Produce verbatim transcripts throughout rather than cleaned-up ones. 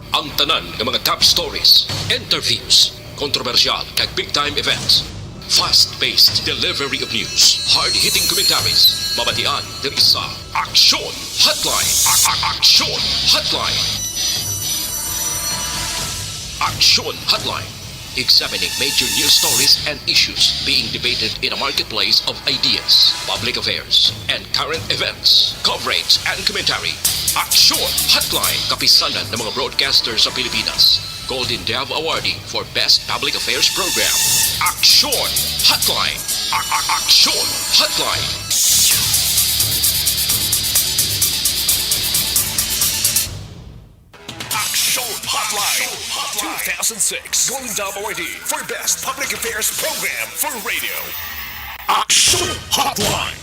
Ang tanan nga mga top stories, interviews, kontrobersyal kag big time events. Fast-paced delivery of news, hard-hitting commentaries, mabatian diri sa Aksyon Hotline. A- a- Aksyon Hotline. Aksyon Hotline. Examining major news stories and issues being debated in a marketplace of ideas, public affairs, and current events. Coverage and commentary. Aksyon Hotline. Kapisanan ng mga broadcaster sa Pilipinas. Golden Dove Awardee for Best Public Affairs Program. Aksyon Hotline. A- a- Aksyon Hotline. Aksyon Hotline. Two thousand six Golden Dove Awardee for Best Public Affairs Program for Radio. Aksyon Hotline.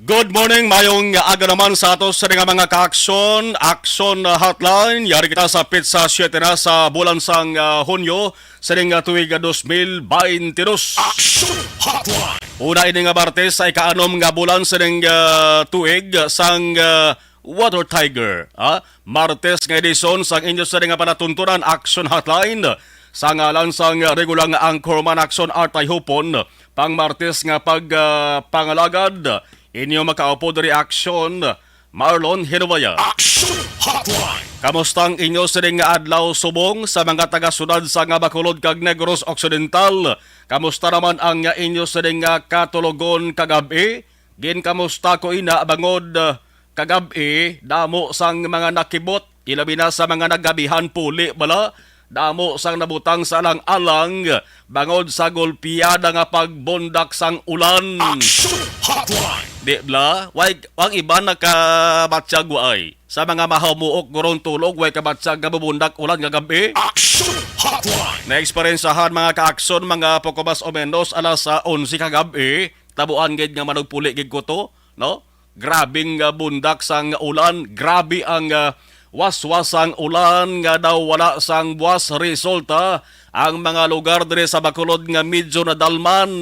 Good morning, mayong aga naman sa ato sa nga mga kaaksyon. Aksyon, uh, Hotline. Yari kita sa petsa siyete na sa bulan sang, uh, Hunyo sa ning, uh, tuig, uh, dos mil baynte dos. Aksyon Hotline. Una ini nga Martes sa ika-anom nga bulan sa ning, uh, tuig sang, uh, Water Tiger, ha? Martes nga edisyon sang inyo sa nga panatuntunan, Aksyon Hotline. Sa ngalan sang regular nga anchorman, Aksyon Artay Hupon, pang Martes nga pag, ah, pangalagad, inyo makaupo diri, Aksyon Marlon Hinuwaya. Aksyon Hotline. Kamusta ang inyo sining nga adlaw subong sa mga taga-syudad sa nga Bacolod kag Negros Occidental? Kamusta naman ang inyo sining nga katulogon kagab-i? Ginkamusta ko ina bangod, ah, kagab-i, damo sang mga nakibot, ilabi na sa mga nagabihan puli bala, damo sang nabutang sa alang-alang bangod sa golpiyada nga pagbundak sang ulan. Action Hotline! Di bala? Way, ang iban nakabatyag wa ay. Sa mga mahamuok gurong tulog, way kabatyag nga bubundak ulan nga gab-i. Action Hotline! Naeksperensahan mga kaakson, mga poko mas o menos alas sa onse kagab-i, tabuan gid nga manugpuli gid ko to, no? Grabing, ah, bundak sang ulan, grabe ang, ah, waswas sang ulan nga daw wala sang buwas. Resulta, ang mga lugar diri sa Bacolod nga medyo nadalman,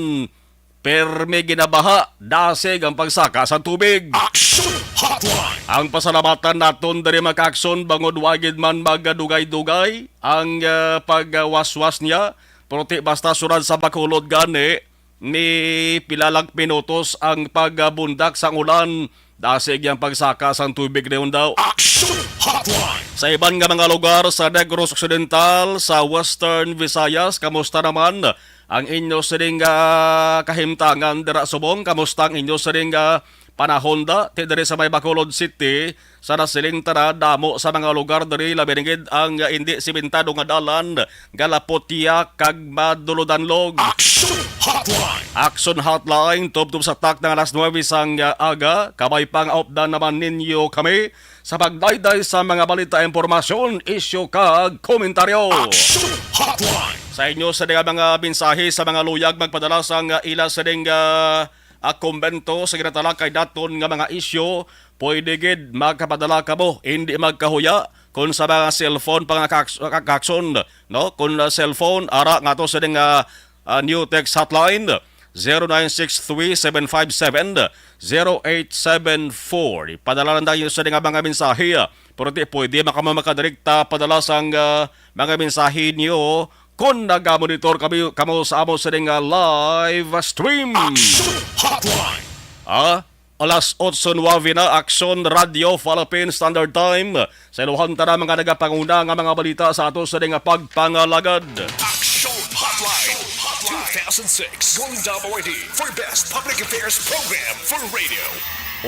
permi ginabaha, dasig ang pagsaka sa tubig. Action Hotline! Ang pasalamatan naton diri, mga kaakson, bangod wa gid man magadugay-dugay ang, ah, pagwaswas niya. Pero ti basta sulod sa Bacolod gani, ni pila lang minutos ang pagbundak sang ulan, dasig ang pagsaka sang tubig niyon daw. Action Hotline! Sa iban nga mga lugar sa Negros Occidental, sa Western Visayas, kamusta naman ang inyo sining, ah, kahimtangan dira subong? Kamusta ang inyo sining, ah, panahon da? Ti diri sa may Bacolod City, sa nasiling tana, damo sa mga lugar diri, labi na gid ang, ah, indi simentado nga dalan, galapotya kag madulod-anlog. Action Hotline! Action Hotline, tubtob sa takna nga alas nuebe sang, ah, aga, kabay pa nga updan naman ninyo kami sa pagdayday sa mga balita, impormasyon, isyu kag komentaryo. Action Hotline! Sa inyo sa mga mensahe sa mga luyag magpadala sang, ah, ila sining, ah, ah, komento sa ginatalakay naton nga mga isyu, pwede gid magkapadala kamo, hindi magkahuya, kung sa mga cellphone pa nga kaks-, ka-, kakson, no? Kung, ah, cellphone, ara nga to sa ning, ah, ah, new text hotline, zero nine six three seven five seven zero eight seven four. Padala lang tayo sa nga mga mensahe, ah. Pero di pwede makamo makadirekta padala sang, ah, mga mensahe niyo kung nagamonitor kami, kamo sa amo sa nga live stream. Action Hotline. Ah, alas otso nuebe na, Aksyon Radio Philippine Standard Time. Sa iluhan tanan mga nagapanguna nga mga balita sa ato sa nga pagpangalagad. Action Hotline, two thousand six Golden Dove Awardee for Best Public Affairs Program for Radio.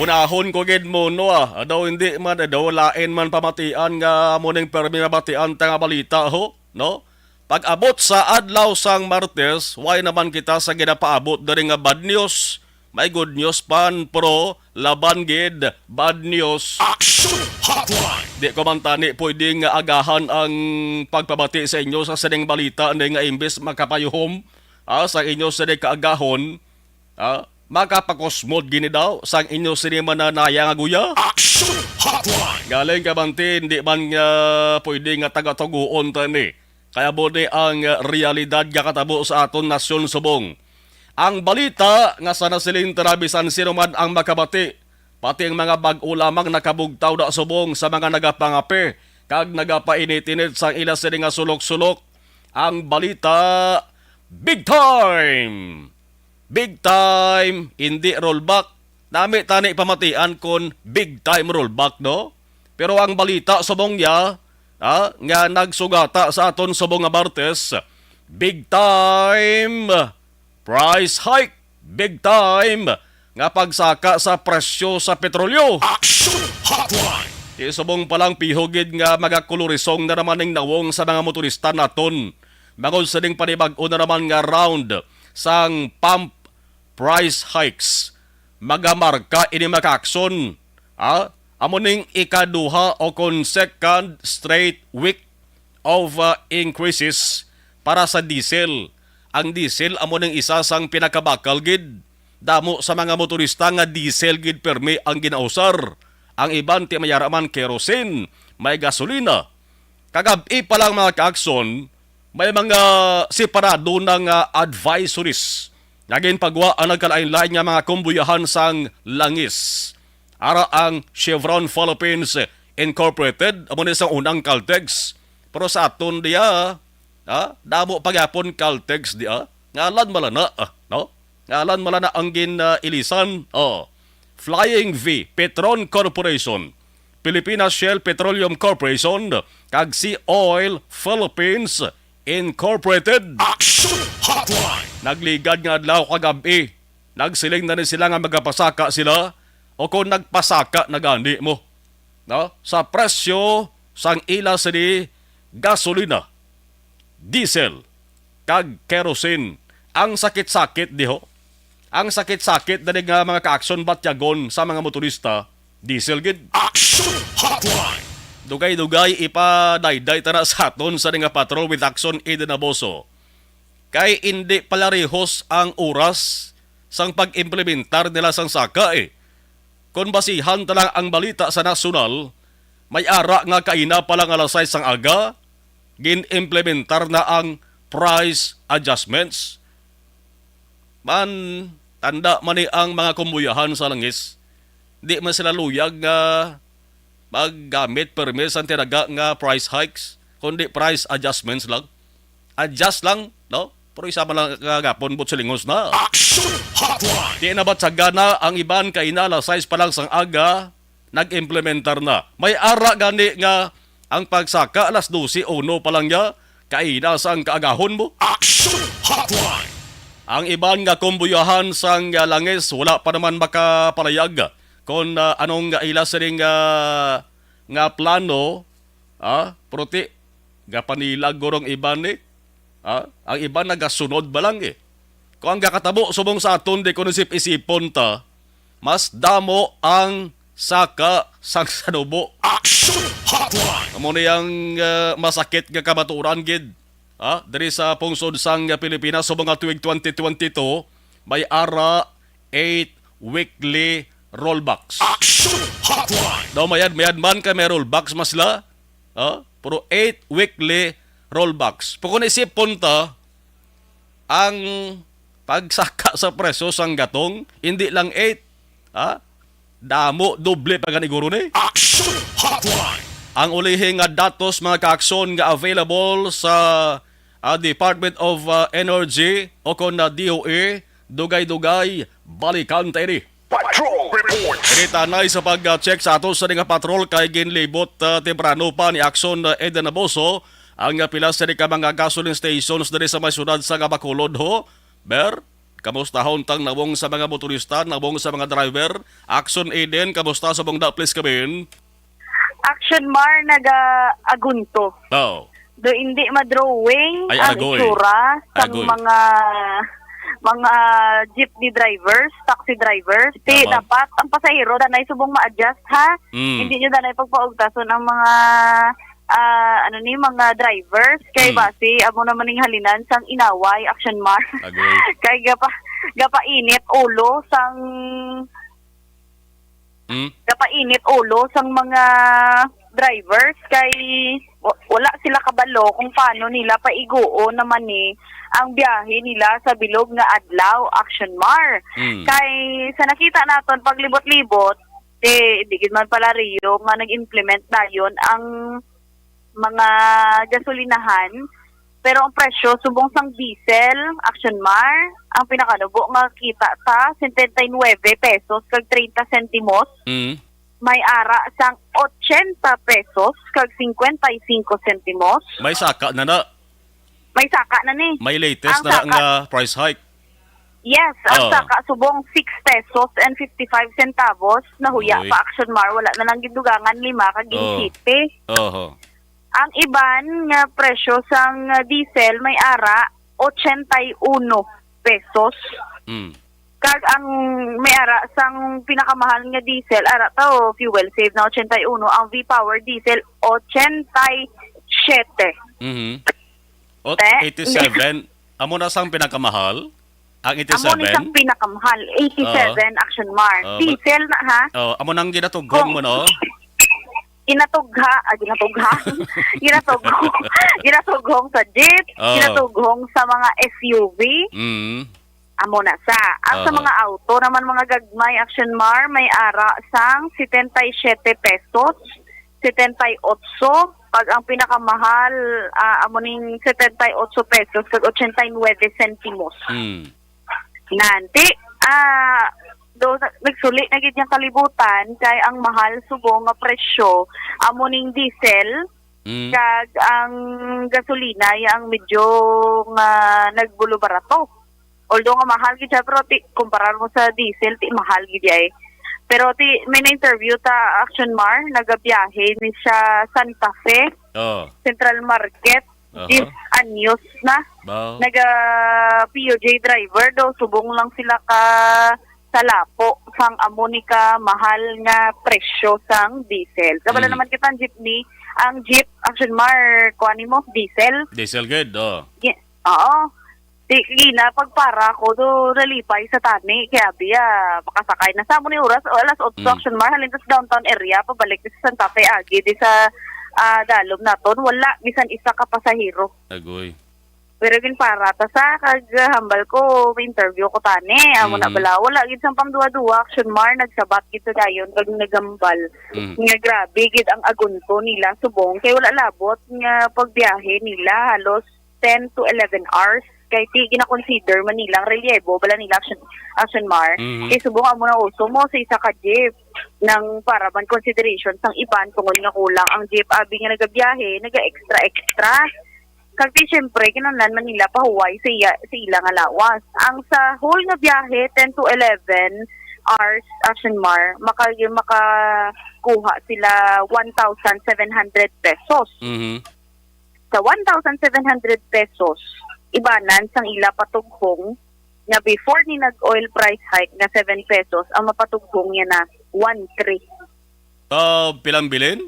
Unahon ko gid mo, no, ah. Daw hindi man, daw lain man pamatian nga mo ning permi mabatian ta nga balita, ho, no? Pag-abot sa adlaw sang Martes, way naman kita sa ginapaabot diri nga bad news. May good news pan, pero laban gid, bad news. Action Hotline! Di ko man tani pwede nga agahan ang pagpabati sa inyo sa sining balita ni nga imbes makapayuhom, ah, sa inyo sini kaagahon, ah, makapakusmod gini daw sang inyo sini mananaya nga guya. Action Hotline! Galing ka, Bantin, di man nga pwede nga taga-tuguon tani. Kaya mo ni ang, ah, realidad nga katabo sa aton nasyon subong. Ang balita nga sa nasiling tana bisan sino man ang makabati, pati ang mga bag-o lamang nakabugtaw na subong sa mga nagapangape, kag nagapainit-init sang ila sini nga sulok-sulok ang balita, big time! Big time, hindi rollback. Nami tani pamatian kon big time rollback, no? Pero ang balita subong niya, ah, nga nagsugata sa aton subong nga Martes, big time price hike, big time nga pagsaka sa presyo sa petrolyo. Action Hotline! Di subong pa lang piho gid nga magakulurisong na naman ning nawong sa mga motorista naton. Bangod sa ning panibag-o na naman nga round sang pump price hikes, magamarka ini, mga kaakson. Ah, amo ning ikaduha o kon second straight week of, ah, increases para sa diesel. Ang diesel amo ning isa sang pinakabakal gid. Damo sa mga motorista nga diesel gid permi ang ginausar. Ang iban ti may ara man kerosene, may gasolina. Kagab-i pa lang, mga kaakson, may mga separado na nga advisories nga ginpagwa ang nagkalain-lain nga mga kumbuyahan sang langis. Ara ang Chevron Philippines Incorporated, amo ni sa unang Caltex. Pero sa aton diya, ha, damo pa gyapon Caltex diya. Ngalan malana, ah, no? Ngalan malana ang gin, ah, ilisan. Oh. Flying V, Petron Corporation, Pilipinas Shell Petroleum Corporation, kag Sea Oil Philippines Incorporated. Action Hotline! Nagligad nga adlaw kagab-i, nagsiling na ni sila nga magapasaka sila o kung nagpasaka na gani mo, no? Sa presyo sang ila sini gasolina, diesel, kag kerosene. Ang sakit-sakit diho. Ang sakit-sakit na nga mga kaakson batyagon sa mga motorista, diesel gid. Action Hotline! Dugay-dugay ipadayday ta na sa aton sa nga patrol with Action Eden Abuso. Kay indi palarihos ang oras sang pag-implementar nila sang saka, eh. Kon basihan ta lang ang balita sa nasyonal, may ara nga kaina pa lang alas sais sang aga, gin-implementar na ang price adjustments. Man, tanda man ni ang mga kumbuyahan sa langis. Di man sila luyag nga maggamit permi sang tinaga nga price hikes, kundi price adjustments lang. Adjust lang, no? Pero isa man lang kagapon, but silingos na. Action Hotline! Di na ba't sagana ang iban kay na alas sais pa lang sang aga, nag-implementar na. May ara gani nga ang pagsaka alas dose uno pa lang niya, kaina sang kaagahon mo. Action Hotline! Ang iban nga kumbuyahan sang, ah, langis wala pa naman makapalayag kon, ah, anong ila sining, ah, nga plano, ah, pero ti, gapanilag gurong iban ni, ah, ang iban nagasunod ba lang, eh. Kung ang gakatabo subong sa aton, di ko nasip-isipon ta, mas damo ang saka sang sanubo. Action Hotline! Amo ni ang, ah, masakit nga kamatuoran gid, ah, diri sa pungsod sang Pilipinas sa mga tuig twenty twenty-two, may ara eight weekly rollbacks. Action Hotline! Daw mayad-mayad man kay may rollbacks, masla. Ah, pero eight weekly rollbacks. Pero kung isipon ta, ang pagsaka sa presyo sang gatong, hindi lang eight, ha? Damo, doble pa gani guro ni. Action Hotline! Ang ulihi nga datos, mga kaakson, nga available sa, ah, Department of, ah, Energy o kon na D O E, dugay-dugay, balikan ta ini. Patrol Report! Ini tanay sa pag-check sa ato sa nga patrol kay ginlibot, ah, temprano pa ni Action, ah, Eden Abuso ang, ah, pila sa ka mga gasoline stations diri sa may syudad sa Bacolod, ho. Ber, kamustahon tang nawong sa mga motorista, nawong sa mga driver. Action Eden, kamusta sa bungda? Please come in. Action Mar, naga-agunto. Oh. Do hindi madrawing Ay, ang agoy. Itsura sa Agoy. Mga, mga jeepney drivers, taxi drivers. Ti, Tama. Dapat ang pasahero danay subong ma-adjust, ha? Mm. Hindi nyo danay pagpaugtason ang mga, ah, ano ni, mga drivers. Kay Mm. Basi, amo naman ning halinan sang inaway, Action Mar. Agoy. Kay gapa, gapainit ulo sang Mm. Gapainit ulo sang mga drivers kay wa-, wala sila kabalo kung paano nila paiguon naman ni ang biyahe nila sa bilog nga adlaw, Action Mar. Mm. Kay sa nakita naton paglibot-libot, eh, di gid man pala Rio nga nag-implement dayon ang mga gasolinahan. Pero ang presyo subong sang diesel, Action Mar, ang pinakanubo nga kita ta, setenta y nueve pesos kag treinta sentimos. Mm. May ara sang ochenta pesos kag cincuenta y cinco sentimos. May saka na na. May saka na ni. May latest Ang na saka nga price hike. Yes, ang Oh. saka subong six pesos and fifty-five centavos, nahuya Uy. pa, Action Mar, wala na lang gindugangan lima kag Oh. siete. Oho. Ang iban nga presyo sang, uh, diesel may ara ochenta y uno pesos. Mm. Kag ang may ara sang pinakamahal nga diesel, ara to, fuel save na ochenta y uno, ang V-Power diesel ochenta y siete. Mhm. Ot-, Te? eighty-seven. Amo na sang pinakamahal? Ang Amo ni sang eighty-seven? pinakamahal, eighty-seven, Oo. Action Mar. Oo, but Diesel na, ha? Oh, amo nang ginatughong Kung mo, no? Ginatugha, ah, ginatugha. Ginatughong, ginatughong sa jeep, Oo. ginatughong sa mga S U V. Mm. Amo na sa. Ang sa Aha. mga auto naman, mga gagmay, Action Mar, may ara sang setenta y siete pesos, setenta y ocho, pag ang pinakamahal, ah, amo ning setenta y ocho pesos kag ochenta y nueve sentimos. Mm. Nanti, ah, do, nagsuli na gid yang kalibutan kay ang mahal subong nga presyo amo ning diesel Mm. kag ang gasolina ya ang medyo nga nagbulubarato. Although nga mahal gid siya, pero ti, kumparar mo sa diesel, ti mahal gid ay. Pero ti, may na-interview ta, Action Mar, nagabiyahe ni siya Santa Fe, Oh. Central Market, Aha. Diyes anyos na. Baw. Naga P U J driver daw, subong lang sila ka salapo sang amo ni ka mahal nga presyo sang diesel. Kabalo Mm. naman kita ang jeepney, ang jeep, Action Mar, kuan nimo, diesel. Diesel gid, oh. Gi-, oo. Di, gina, pagpara ko, do, nalipay sa tani, kaya biya, makasakay na sa amo ni oras, o, alas otso, Mm. Action Mar, halin ta sa downtown area, pabalik sa Santa Fe, agi, di sa, ah, dalom naton, wala, bisan isa ka pasahero. Agoy. Pero ginpara ta sa, kag, ah, hambal ko, interview ko tani. Amo na Mhm. bala. Wala gid sang pangduwa-duwa, Action Mar, nagsabat gid sa dayon, kag naghambal. Mm. Nga grabe gid ang agunto nila, subong, kay wala labot nga pagbiyahe nila, halos ten to eleven hours. Kay ti gina-consider man nila ang reliable, bala nila, Action, Action Mar. Mhm. Kay subong amo na uso mo sa isa ka jeep nang para man consideration sang iban tungod nga kulang ang jeep, abi nga nagabiyahe, naga-extra-extra. Kag ti, siyempre, kinahanglan man nila pahuway sa iya, sa ila nga lawas. Ang sa whole nga biyahe, ten to eleven hours, Action Mar, maka-, makakuha sila one thousand seven hundred pesos. Mhm. Sa one thousand seven hundred pesos, ibanan sang ila patughong nga before ni nag-oil price hike nga seven pesos, ang mapatughong niya na one three. Ah, pilang bilin?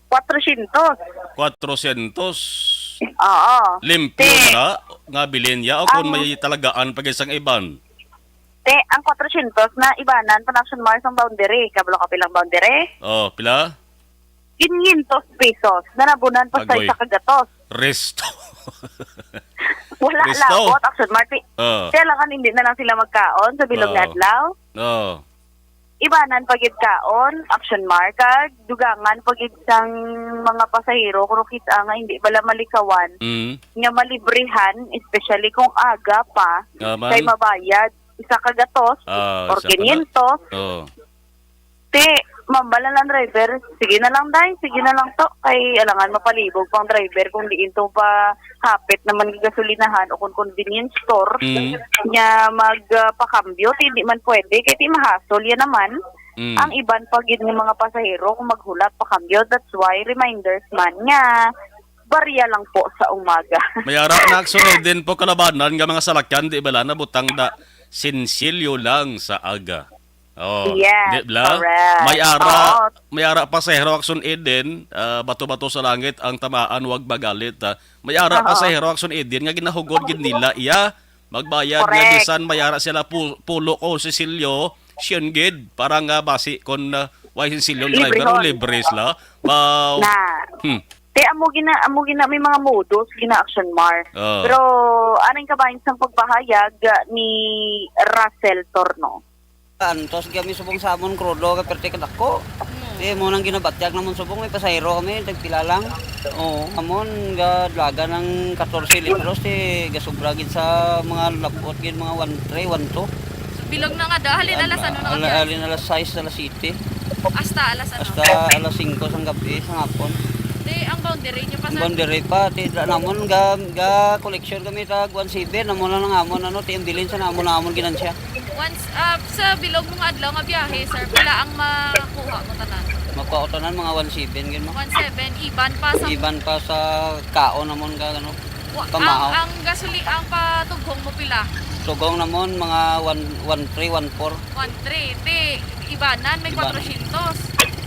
Kwatrosyentos. Kwatrosyentos. Oo. Limpyo Te. na nga bilin ya o kung Ang may talagaan pa gid sang iban? Te, ang kwatrosyentos na ibanan pa na, Action Mar, sang boundary. Kabalo ka pilang boundary? Oh, pila? Quinientos pesos. Nanabunan pa sa Agoy. isa ka gatos. Resto. Wala Resto. labot, Action Mar. Ti-, Oh. Kaya lang, hindi na lang sila magkaon sa bilog nga Oo. adlaw. Oh. Ibanan pa gid kaon, Action Mar, kag dugangan pa gid sang mga pasahero kung kita nga hindi bala malikawan Mm. nga malibrihan, especially kung aga pa, Nga man. kay mabayad isa ka gatos Ah, or isa ka ga-, quinientos. Oh. Ti, mambal na lang driver, "Sige na lang, day, sige na lang to, kay alangan mapalibog pang driver kung diin to pa hapit naman nga gasolinahan o kung convenience store Mm. nga mag, ah, pakambyo, ti di man pwede, kay ti mahasol yan naman." Mm. Ang iban pa gid nga mga pasahero kung maghulat pakambyo, that's why reminders man nga barya lang po sa umaga. May ara na, Action Eden, po kalabanan nga mga salakyan, di bala, nabutang da sinsilyo lang sa aga. Oh, Yes, di bala? correct. May ara, Oo. may ara pasahero, Action Eden, ah, bato-bato sa langit ang tamaan, wag magalit, ah. May ara Oo. pasahero, Action Eden, nga ginahugod gid nila iya. Magbayad nga Correct. bisan may ara sila pu-, pulo o sisilyo, siyon gid, para nga basi kon, ah, way sisilyo ang driver o Librehon. libre sila. Wow. Na. Hmm. Te, amo gina, amo gina, may mga modus gina, Action Mar. Oh. Pero, anong kabahin sang pagpahayag, ah, ni Russell Torno? Antos kami subong sa amon krudo kay perti kadako. Hmm. Di mo nang ginabatyag namon subong, may pasahero kami, tagpila lang. Oo, amon ga dalaga ng katorse litros, di gasubra gid sa mga labot gid, mga one three, one two. So, bilog na nga da. Halin alas ano na Ala- kami? Halin alas sais, alas siyete. Hasta alas ano? Hasta alas singko sang gabi, sa hapon. Di, ang boundary nyo pa sa Boundary pa, ti da namon ga, ga collection kami tag one seven, amo na lang amon, ano, ti ang bilin sa namon, namon ginansya. Once, ah, sa bilog mo nga adlaw nga biyahe, sir, pila ang makuha mo tanan? Makuha ko tanan mga one seven gid mo. One seven, iban pa sa Iban pa sa kaon namon ka ano. Wa- Pamahaw. Ang, ang gasoli, ang patughong mo pila? Tughong namon mga one one three, one four. One three. Ti ibanan may Ibanan. Kwatrosyentos.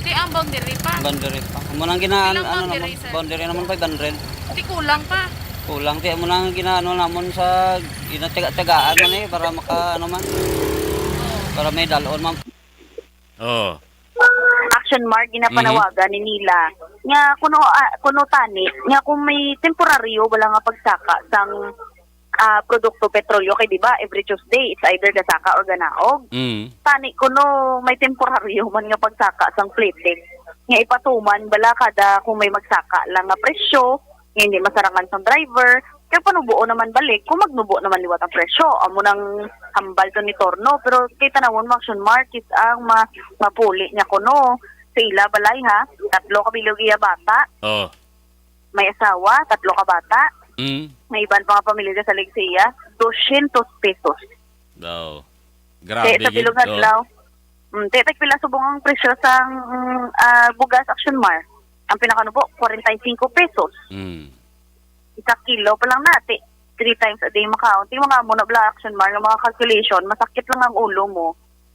Ti ang boundary pa. Boundary pa. Amo nang ginaan Ilang ano boundary, namon, sir? Boundary namon five hundred. Ti kulang pa. Kulang ti amo nang ginaano namon sa ginatiyaga-tiyagaan man eh para maka ano man. Oh. Para may dalon man. Oh. Action mark ginapanawagan ni nila nga kuno ah, kuno tani nga kung may temporaryo wala nga pagsaka sang ah, produkto petrolyo kay di ba every Tuesday it's either gasaka or ganaog. Mm. Tani kuno may temporaryo man nga pagsaka sang Fleetec nga ipatuman bala kada kung may magsaka lang nga presyo nga hindi masarangan sang driver kay panubuo naman balik kung magnubo naman liwat ang presyo. Amo nang hambal to ni Torno pero kay tanawon mo action mark is ang ma mapuli niya kuno sa ila balay ha. Tatlo ka bilog iya bata. Oh. May asawa, tatlo ka bata. Mm. May iban pa nga pamilya sa Ligsiya, dosyentos pesos. Daw. Kaya Grabe sa gid bilog to. Adlaw, mm, kaya tagpila subong ang presyo sang mm, ah, bugas action mar. Ang pinakanubo, forty-five pesos. Mm. Isa kilo pa lang nati. Three times a day makaon. Ti mga amo na bala action mar nga mga calculation, masakit lang ang ulo mo.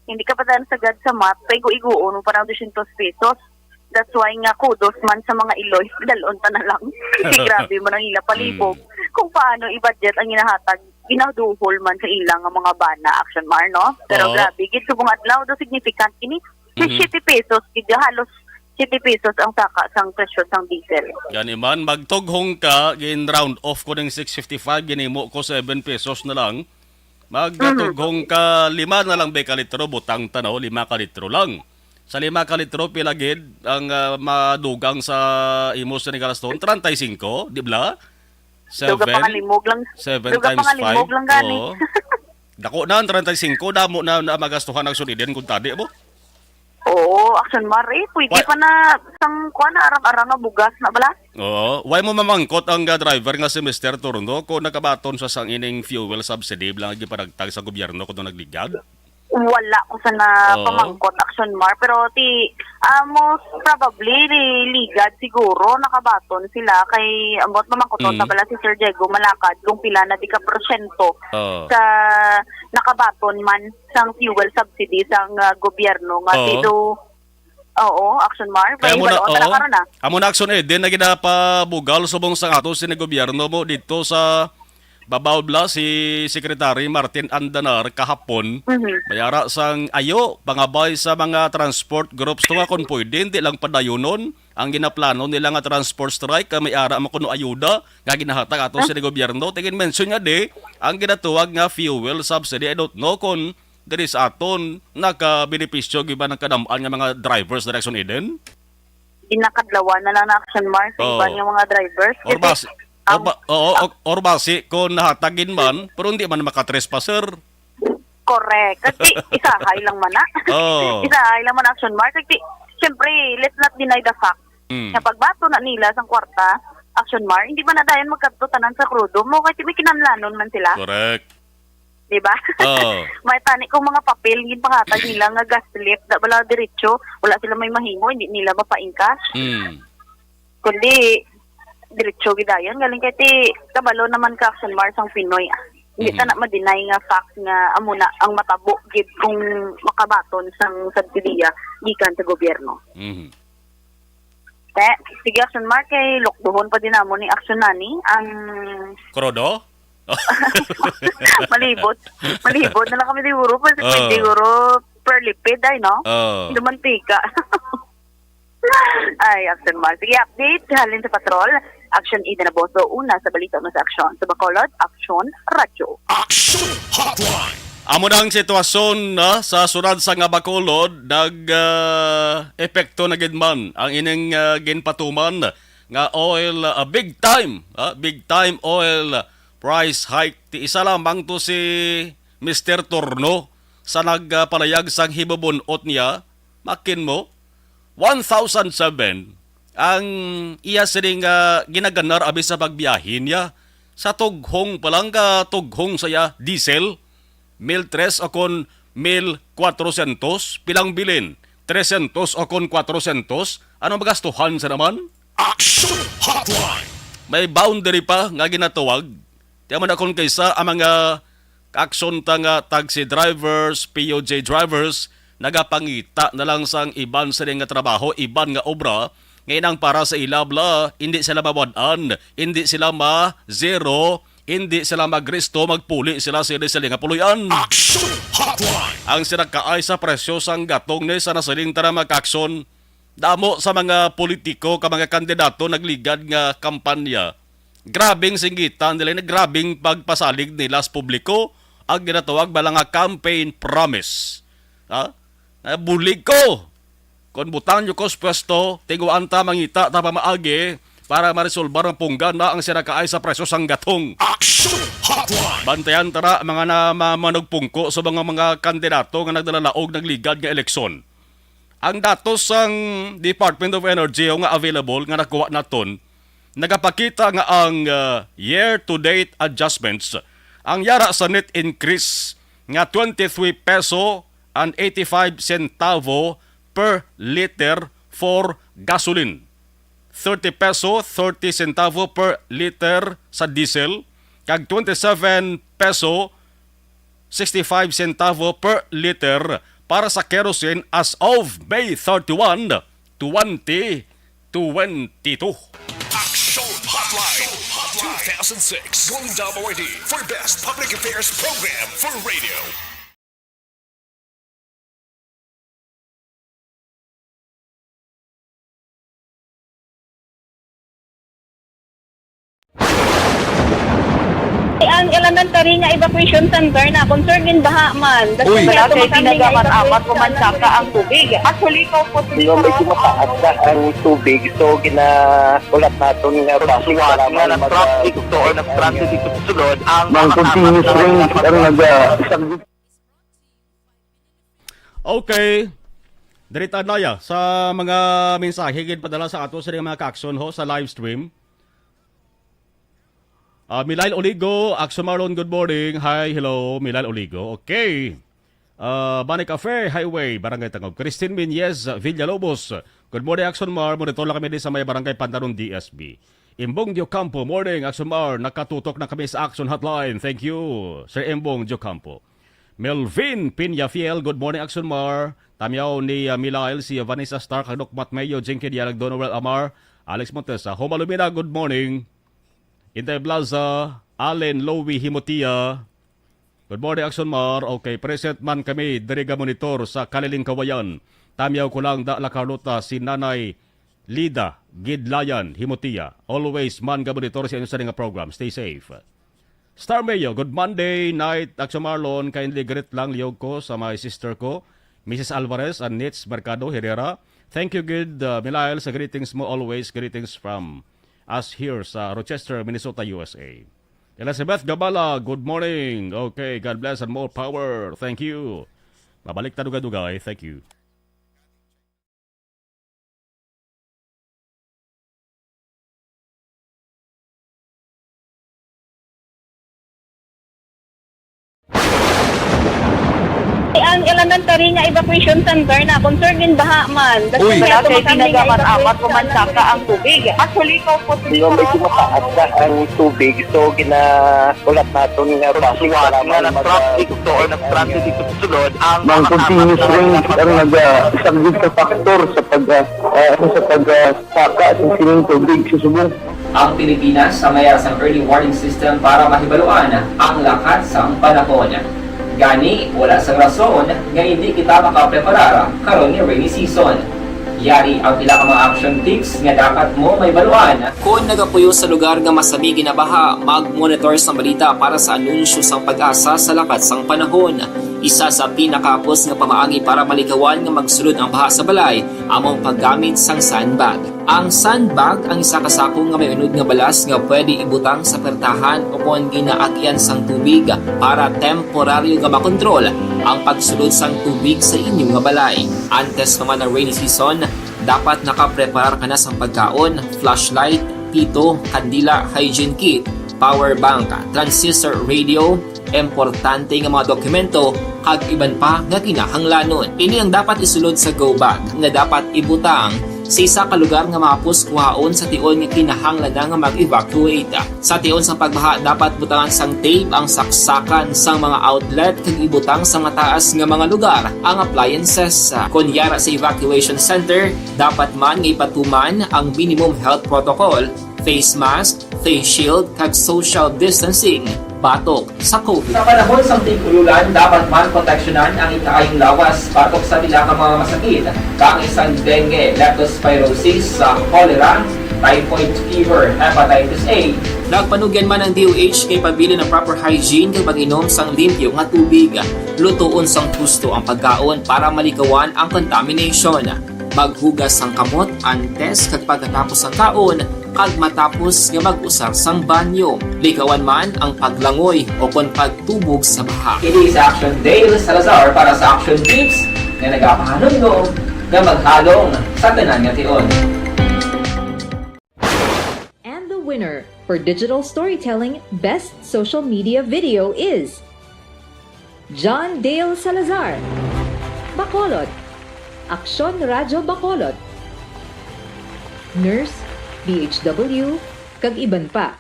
Hindi ka pa daan sagad sa math, paigo-igoon mo pa ng dosyentos pesos. That's why nga kudos man sa mga Iloy, dalon ta na lang. Kasi grabe man ang ila palibog. Mm. Kung paano i-budget ang ginahatag, ginaduhol man sa ila nga mga bana, action mar, no? Pero Oo. Grabe, gid subong adlaw do significant kini. Mhm. Siyete pesos, gid halos siyete pesos ang saka sang presyo sang diesel. Gani man, magtughong ka, gin round off ko ning six fifty-five, ginimo ko seven pesos na lang. Mhm. Magtughong ka lima na lang be ka litro, butang ta, no? Lima ka litro lang. Sa lima ka litro, pila gid ang ah, madugang sa imo sa nigalaston? Treinta y cinco, di bala? Dugang Seven? Pangalimog lang. Seven Dugang times pangalimog five? Lang gani. Oo. Dako na ang treinta y cinco, damo na, na magastuhan ang suliden kung tadi mo. Oo, action mar eh. Pwede Wa- pa na sang kuan na arang-arang nga bugas na bala. Oo. Why mo mamangkot ang ah, driver nga si Mister Turno kung nakabaton sa sang ining fuel subsidy lang gipanagtag sa gobyerno kung nagligad? Wala ko sana Oo. Pamangkot action mar pero ti ah, most probably li- ligad siguro nakabaton sila kay ambot mamangkot Mm. na bala si Sir Diego Malakad kung pila na di ka porsyento Oo. Sa nakabaton man sang fuel subsidy sang ah, gobyerno nga Oo. Ti do Oo, action mar. Kaya May mo na, ibaloon na oo. Karon na. Amo na action eh, din na ginapabugal subong sa ato sini gobyerno mo dito sa Babaw Bla si Secretary Martin Andanar kahapon. Mhm. May ara sang ayo pangabay sa mga transport groups to nga kung pwede hindi lang padayonon ang ginaplano nila nga transport strike kay may ara man kuno ayuda nga ginahatag ato Ah. Sa gobyerno. Tingin mention nga di ang ginatuwag nga fuel subsidy. I don't know kung diri sa aton nakabenepisyo giban ang kadam-an nga mga drivers diri sa Eden? Ginakadlawan na lang na action mark sa Oo. Iban nga mga drivers. Or Kasi basi, or, ang ba, oo, ang or, or basi kung nahatagin man, pero hindi man makatrespasser. Correct. Kasi isahay lang man na. Oo. Isahay lang man action mark. Kasi, siyempre, let's not deny the fact Mm. na pagbato na nila sang kwarta, action mark, hindi man na dayon magkadto tanan sa krudo mo kasi may kinahanglanon man sila. Correct. Di ba? Oo. May tani kung mga papel, ginpanghatag nila nga gas slip, da bala diretso, wala sila may mahimo, hindi nila mapaingkas. Mm. Kundi, diretso gidayon, galing kay ti, kabalo naman ka, Action Mars, ang Pinoy. Ah. Hindi Mhm. ta na ma-deny nga fact nga amo na ang matabo gid kung makabaton sang subsidiya gikan sa gobyerno. Mhm. Te, sige, Action Mark, kay lukduhon pa din namo ni Action Nani ang Krodo? Malibot. Malibot na lang kami siguro. Pwede, Oh. pwede siguro per lipid, ay, no? Oh. Hindi mantika. Ay, Action Mark. Sige, update. Halin sa patrol. Action Eden Aboso. Una sa balita, una sa aksyon. Sa Bacolod, Action Radyo. Action Hotline. Amo na ang sitwasyon, ah, sa syudad sang Bacolod, nag, ah, epekto na gid man ang ining, ah, ginpatuman nga oil, ah, big time, ah, big time oil price hike. Ti isa lamang to si Mister Torno sa nagpalayag sang hibubun-ot niya, makin mo, one thousand seven ang iya sini nga ginaganar abi sa pagbiyahe niya. Sa tughong pa lang ka tughong sa iya diesel, mil tres o kon mil kwatrosyentos, pilang bilin, tresyentos o kon kwatrosyentos, ano magastuhan sa naman? Action Hotline! May boundary pa nga ginatawag. Tiyan mo na kung kaysa ang mga kaaksyon ta nga taxi drivers, P U J drivers, nagapangita na lang sang iban sila nga trabaho, iban nga obra, nga inang para sa ila bala, hindi sila mawad-an, hindi sila ma-zero, hindi sila magresto, magpuli sila sila sila nga puloy-an. Action Hotline! Ang sira kaay sa presyo sang gatong ni sa nasiling ta nga mga kaaksyon, damo sa mga politiko ka mga kandidato nagligad nga kampanya. Grabing singgitan nila, grabing pagpasalig nila sa publiko, ang ginatawag bala nga campaign promise. Ha? Nga bulig ko. Kon butang nyo ko sa pwesto, tiguan ta, mangita ta pamaagi para maresolbar ang punggan na ang sira kaay sa presyo sang gatong. Action Hotline! Bantayan ta na mga na mamanugpungko sa mga, mga kandidato nga nagdalalaog nagligad nga eleksyon. Ang datos sang Department of Energy o nga available nga nakuha naton, nagapakita nga ang, ah, year-to-date adjustments, ang yara sa net increase nga twenty-three peso and eighty-five centavo per liter for gasoline, thirty peso thirty centavo per liter sa diesel, kag twenty-seven peso sixty-five centavo per liter para sa kerosene as of May thirty-one, twenty twenty-two. Action Hotline two thousand six, Golden Dome Awardee for Best Public Affairs Program for Radio. Ang elementary nga evacuation center na concern gin baha man. Uy. Wala kay tinaga man amat ko man saka ang tubig. Actually, ko po. Medyo mataas na ang tubig, so ginakulat naton nga bus para nga mag-, nag-traffic to or nag-transit dito sa sulod ang mga continuous rain ang nag-, Okay. Diri ta naya sa mga mensahe ginpadala sa ato sa mga kaaksyon ho sa live stream. Ah, Milail Oligo, Action Marlon, good morning. Hi, hello, Milail Oligo. Okay. Ah, Bani Cafe, Highway, Barangay Tangub. Christine Minyez Villalobos, good morning, Action Mar. Monitor lang kami di sa may Barangay Pandanon, D S B. Imbong Diocampo, morning, Action Mar. Nakatutok na kami sa Action Hotline. Thank you, Sir Imbong Diocampo. Melvin Peñafiel, good morning, Action Mar. Tamyaw ni, ah, Milail, si Vanessa Stark, Hadok Matmeo, Jinky Dialag, Donowel Amar, Alex Montesa. Homa Lumina, good morning. Intay Blaza, Allen Lowy Himotia. Good morning, Action Mar. Okay, present man kami diri ga monitor sa Kaliling Kawayan. Tamyaw ko lang da La Carlota, si Nanay Lida Gidlayan Himotia. Always man ga monitor sa inyo sa nga program. Stay safe. Star Mayo, good Monday night, Action Marlon. Kindly greet lang liyog ko sa my sister ko, Missus Alvarez and Nits Mercado Herrera. Thank you, good, uh, Milail, sa greetings mo. Always greetings from us here sa Rochester, Minnesota, U S A. Elizabeth Gabala, good morning. Okay, God bless and more power. Thank you. Mabalik ta dugay-dugay. Thank you. Ang elementary nga evacuation center na concern gin baha man. Uy. Wala kay tinaga man amat ko man saka ang tubig. Actually, ko po. Di ba, medyo mataas na ang tubig, so ginakulat naton nga bus para nga mag-, nag-traffic to or nag-transit dito sa sulod ang mga continuous rain ang nag-, ah, isang gid ka factor sa pag, ah, ah, ano, sa pag, ah, saka sa sining tubig sa subong. Ang Pilipinas sa mayara sang early warning system para mahibaluan ang lakat sang panahon. Gani, wala sang rason nga hindi kita makapreparar karon ni rainy season. Yari ang pila ka mga action tips nga dapat mo mahibaluan. Kon nagapuyo sa lugar nga masami ginabaha, mag-monitor sang balita para sa anunsyo sang PAGASA sa lakat sang panahon. Isa sa pinakahapos nga pamaagi para malikawan nga magsulod ang baha sa balay amo ang paggamit sang sandbag. Ang sandbag ang isa ka sako nga may unod nga balas nga pwede ibutang sa pertahan o kon ginaagyan sang tubig para temporaryo nga makontrol ang pagsulod sang tubig sa inyo nga balay. Antes pa man ang rainy season, dapat nakapreparar ka na sang pagkaon, flashlight, pito, kandila, hygiene kit, power bank, transistor radio, importante nga mga dokumento, kag iban pa nga kinahanglanon. Ini ang dapat isulod sa go bag nga dapat ibutang sa isa ka lugar nga mahapos kuhaon sa tion nga kinahanglan na nga mag-evacuate. Sa tion sang pagbaha, dapat butangan sang tape ang saksakan sang mga outlet kag ibutang sa mataas nga mga lugar ang appliances. Kon yara sa evacuation center, dapat man nga ipatuman ang minimum health protocol, face mask, face shield, kag social distancing batok sa COVID. Sa panahon sang tig-ululan, dapat man proteksyonan ang ikaayong lawas batok sa pila ka mga masakit, kaangay sang dengue, leptospirosis, sa cholera, typhoid fever, hepatitis A. Nagpanugyan man ang D O H nga ipabilin ang proper hygiene kag pag-inom sang limpyo nga tubig. Lutoon sang husto ang pagkaon para malikawan ang contamination. Maghugas sang kamot antes kag pagkatapos sang kaon kag matapos nga mag-usar sang banyo. Likawan man ang paglangoy o kon pagtubog sa baha. Ini si Action Dale Salazar para sa Action Tips nga nagapahanumdom nga maghalong sa tanan nga tion. And the winner for Digital Storytelling Best Social Media Video is John Dale Salazar, Bacolod, Aksyon Radyo Bacolod, Nurse, D H W, kag iban pa.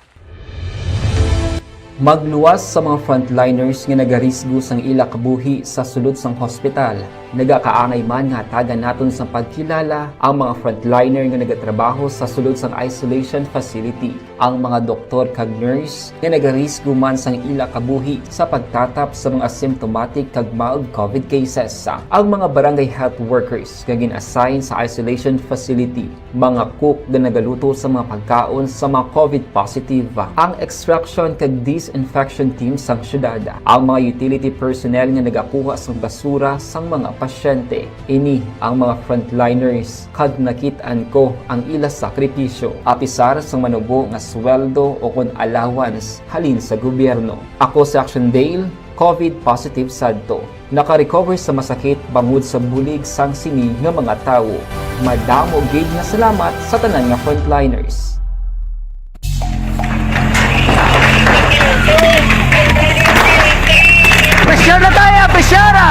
Magluwas sa mga frontliners nga nagarisgo sang ila kabuhi sa sulod sang hospital. Nagakaangay man nga hatagan naton sang pagkilala ang mga frontliner nga nagatrabaho sa sulod sang isolation facility, ang mga doktor kag nurse nga nagarisgo man sang ila kabuhi sa pagtatap sa mga asymptomatic kag mild COVID cases, ang mga barangay health workers nga gin-assign sa isolation facility, mga cook nga nagaluto sa mga pagkaon sa mga COVID positive, ang extraction kag disinfection team sang syudad, ang mga utility personnel nga nagakuha sang basura sang mga pasyente. Ini ang mga frontliners kag nakit-an ko ang ila sakripisyo, apisar sang manubo nga sweldo o kon allowance halin sa gobyerno. Ako si Action Dale, COVID positive sadto. Naka-recover sa masakit bangod sa bulig sang sini nga mga tawo. Madamo gid nga salamat sa tanan nga frontliners. Pressure na tayo! Pressure na!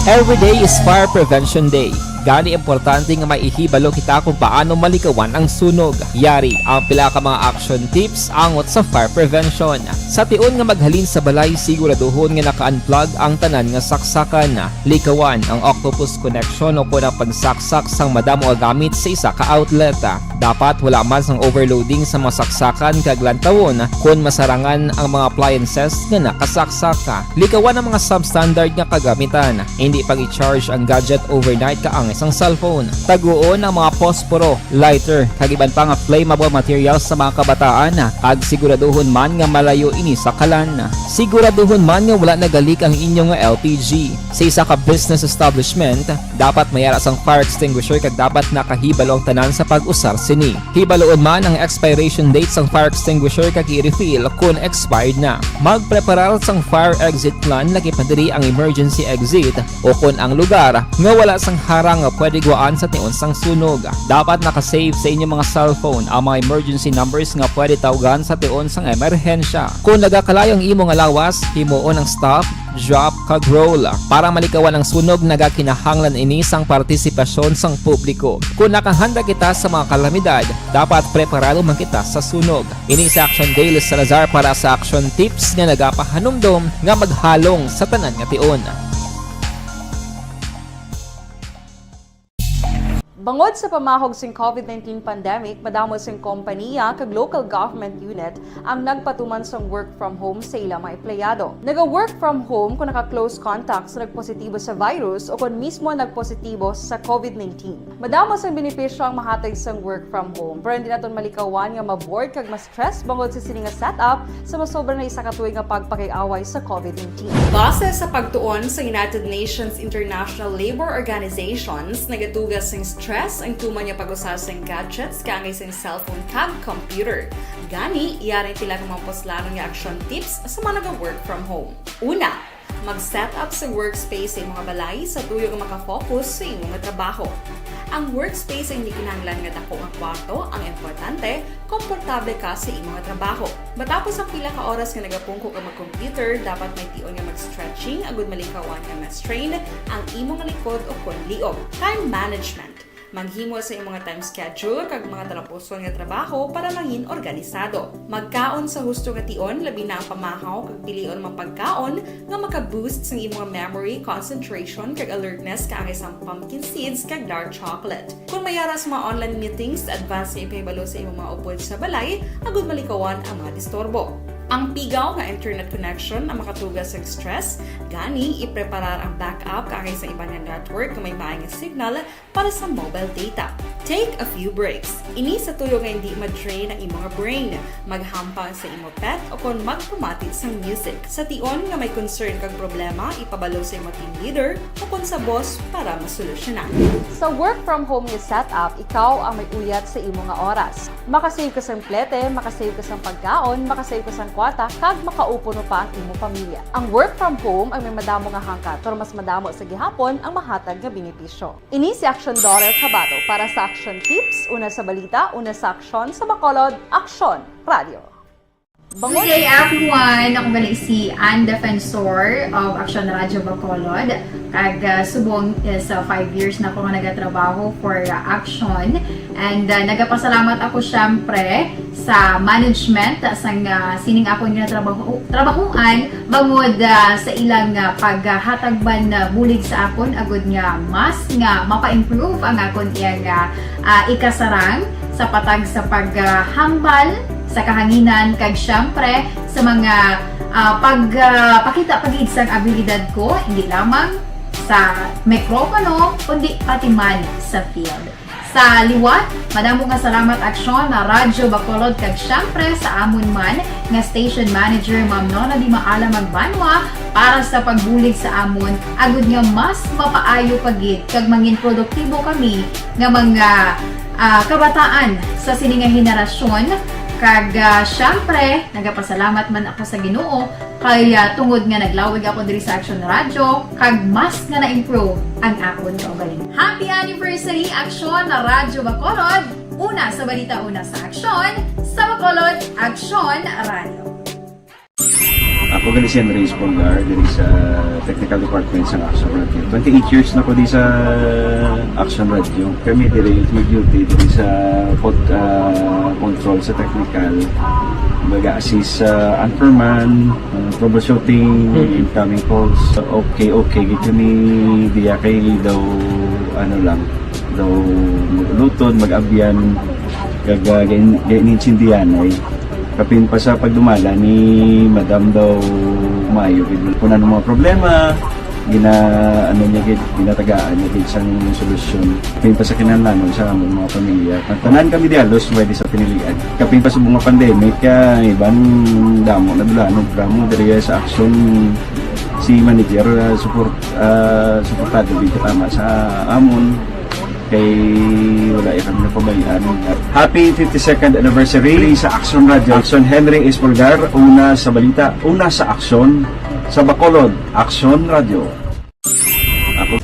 Every day is Fire Prevention Day. Gani importante nga may ihibalo kita kung paano malikawan ang sunog. Yari ang pila ka mga action tips angot sa fire prevention. Sa tion nga maghalin sa balay, siguraduhon nga naka-unplug ang tanan nga saksakan. Likawan ang octopus connection o kon ang pagsaksak sang madamo nga gamit sa isa ka outlet. Dapat wala man sang overloading sa mga saksakan kag lantawon kon masarangan ang mga appliances nga nakasaksak. Likawan ang mga substandard nga kagamitan. Indi pag-i-charge ang gadget overnight kaangay sang cellphone. Taguon ang mga posporo, lighter, kag iban pa nga flammable materials sa mga kabataan, kag siguraduhon man nga malayo ini sa kalan. Siguraduhon man nga wala nagalik ang inyo nga L P G. Sa isa ka business establishment, dapat may ara sang fire extinguisher kag dapat nakahibalo ang tanan sa pag-usar sini. Hibaluon man ang expiration date sang fire extinguisher kag i-refill kon expired na. Magpreparar sang fire exit plan, lakip na diri ang emergency exit o kon ang lugar nga wala sang harang nga pwede gwaan sa tion sang sunog. Dapat naka-save sa inyo mga cellphone ang mga emergency numbers nga pwede tawgan sa tion sang emerhensya. Kon nagakalayo ang imo nga lawas, himuon ang stop, drop, kag roll. Para malikawan ang sunog, nagakinahanglan ini sang partisipasyon sang publiko. Kon nakahanda kita sa mga kalamidad, dapat preparado man kita sa sunog. Ini si Action Dale Salazar para sa Action Tips nga nagapahanumdom nga maghalong sa tanan nga tion. Bangod sa pamahog sing COVID nineteen pandemic, madamo sing kompaniya kag local government unit ang nagpatuman sang work from home sa ilang mga empleyado. Naga-work from home kung naka-close contact sa nagpositibo sa virus o kon mismo nagpositibo sa COVID nineteen. Madamo sang benepisyo ang mahatag sang work from home, pero hindi naton malikawan nga ma-bored kag ma-stress bangod sa sini nga setup sa masobra na isa ka tuig nga pagpakig-away sa COVID nineteen. Base sa pagtuon sa United Nations International Labour Organizations, nagatuga sing stress ang tuman nga pag-usa sing gadgets kaangay sing cellphone kag computer. Gani, yari sila nga mga puslanon nga action tips sa mga naga-work from home. Una, mag-set up sa workspace sa imong balay sa tuyo nga makafocus sa imo nga trabaho. Ang workspace ay hindi kinahanglan nga dako nga kwarto, ang importante, komportable ka sa imo nga trabaho. Matapos ang pila ka oras nga nagapungko ka mag-computer, dapat may tion nga mag-stretching agud malikawan nga ma-strain ang imo nga likod o kon liog. Time management. Maghimo sa imo nga time schedule kag mga talapuson nga trabaho para mangin organisado. Magkaon sa husto nga tion, labi na ang pamahaw kag pilion mga pagkaon nga maka-boost sang imo nga memory, concentration, kag alertness kaangay sang pumpkin seeds kag dark chocolate. Kon may ara sa mga online meetings, advance nga ipahibalo sa imo mga upod sa balay agud malikawan ang mga disturbo. Ang pigaw nga internet connection ang makatuga sa stress, gani ipreparar ang backup kaangay sa iban nga network nga may maay nga signal para sa mobile data. Take a few breaks. Ini sa tuyo nga hindi ma-drain ang imo nga brain. Maghampang sa imo pet o kon magpamati sang music. Sa tion nga may concern kag problema, ipabalo sa imo team leader o kon sa boss para masolusyonan. Sa work from home nga setup, ikaw ang may uyat sa imo nga oras. Makasave ka sang plete, makasave ka sang pagkaon, makasave ka sang kwarta, kag makaupo pa ang imo pamilya. Ang work from home ang may madamo nga hangkat, pero mas madamo sa gihapon ang mahatag nga benepisyo. Ini si Action Dollar Kabato para sa Action Tips, una sa balita, una sa aksyon, sa Bacolod, Aksyon Radio. Good day, everyone! Ako gali si Ann Defensor of Action Radio Bacolod. Kag, ah, subong is, ah, five years na ako nga nagatrabaho for, ah, Action. And, ah, nagapasalamat ako, syempre, sa management, ah, sang, ah, sining akon nga trabaho, trabahuan, bangod, ah, sa ilang, ah, paghatag man, ah, bulig sa akon, agud nga mas nga mapa-improve ang akon iyang, ah, ah, ikasarang sa patag sa paghambal sa kahanginan, kag siyempre sa mga, ah, pag, ah, pakita pa gid sang abilidad ko, hindi lamang sa mikropono, kundi pati man sa field. Sa liwat, madamo nga salamat, Aksyon, na Radyo Bacolod, kag siyempre sa amon man nga station manager, Ma'am Nona Di Maala Magbanwa, para sa pagbulig sa amon, agud nga mas mapaayo pa gid kag mangin produktibo kami nga mga, ah, kabataan sa sini nga henerasyon. Kag, ah, siyempre, nagapasalamat man ako sa Ginoo kay, ah, tungod nga naglawig ako diri sa Aksyon Radyo, kag mas nga na-improve ang akon kaugalingon. Happy anniversary, Aksyon na Radyo Bacolod! Una sa balita, una sa aksyon, sa Bacolod, Aksyon Radyo. Ako gali si Henry Espolgar, diri sa Technical Department sa Action Radio. Twenty-eight years na ko di sa Action Radio. Kami diri mag-duty diri sa pod-, ah, control sa technical. Mag-assist sa anchorman, ah, troubleshooting, incoming calls. Okay, okay, gid kami diya kay daw, ano lang, daw mag-ulutod, mag-abyan, kag, ah, gain-, gain-, intindihan ay. Kapin pa sa pagdumala ni Madam daw maayo gid. Kung ano mga problema, gina-, ano niya gid, ginatagaan niya gid sang solusyon. Kapin pa sa kinahanglanon sa among mga pamilya. Tanan kami di halos pwede sa pinilian. Kapin pa sa mga pandemic, ah, iban damo na dulanon, drama diri sa action si manager, ah, support, ah, suportado gid tama sa amon. Kay wala ya kami napabayaan. Happy fifty-second anniversary sa Action Radio. Action Henry Espolgar, una sa balita, una sa aksyon, sa Bacolod, Action Radio. Ako.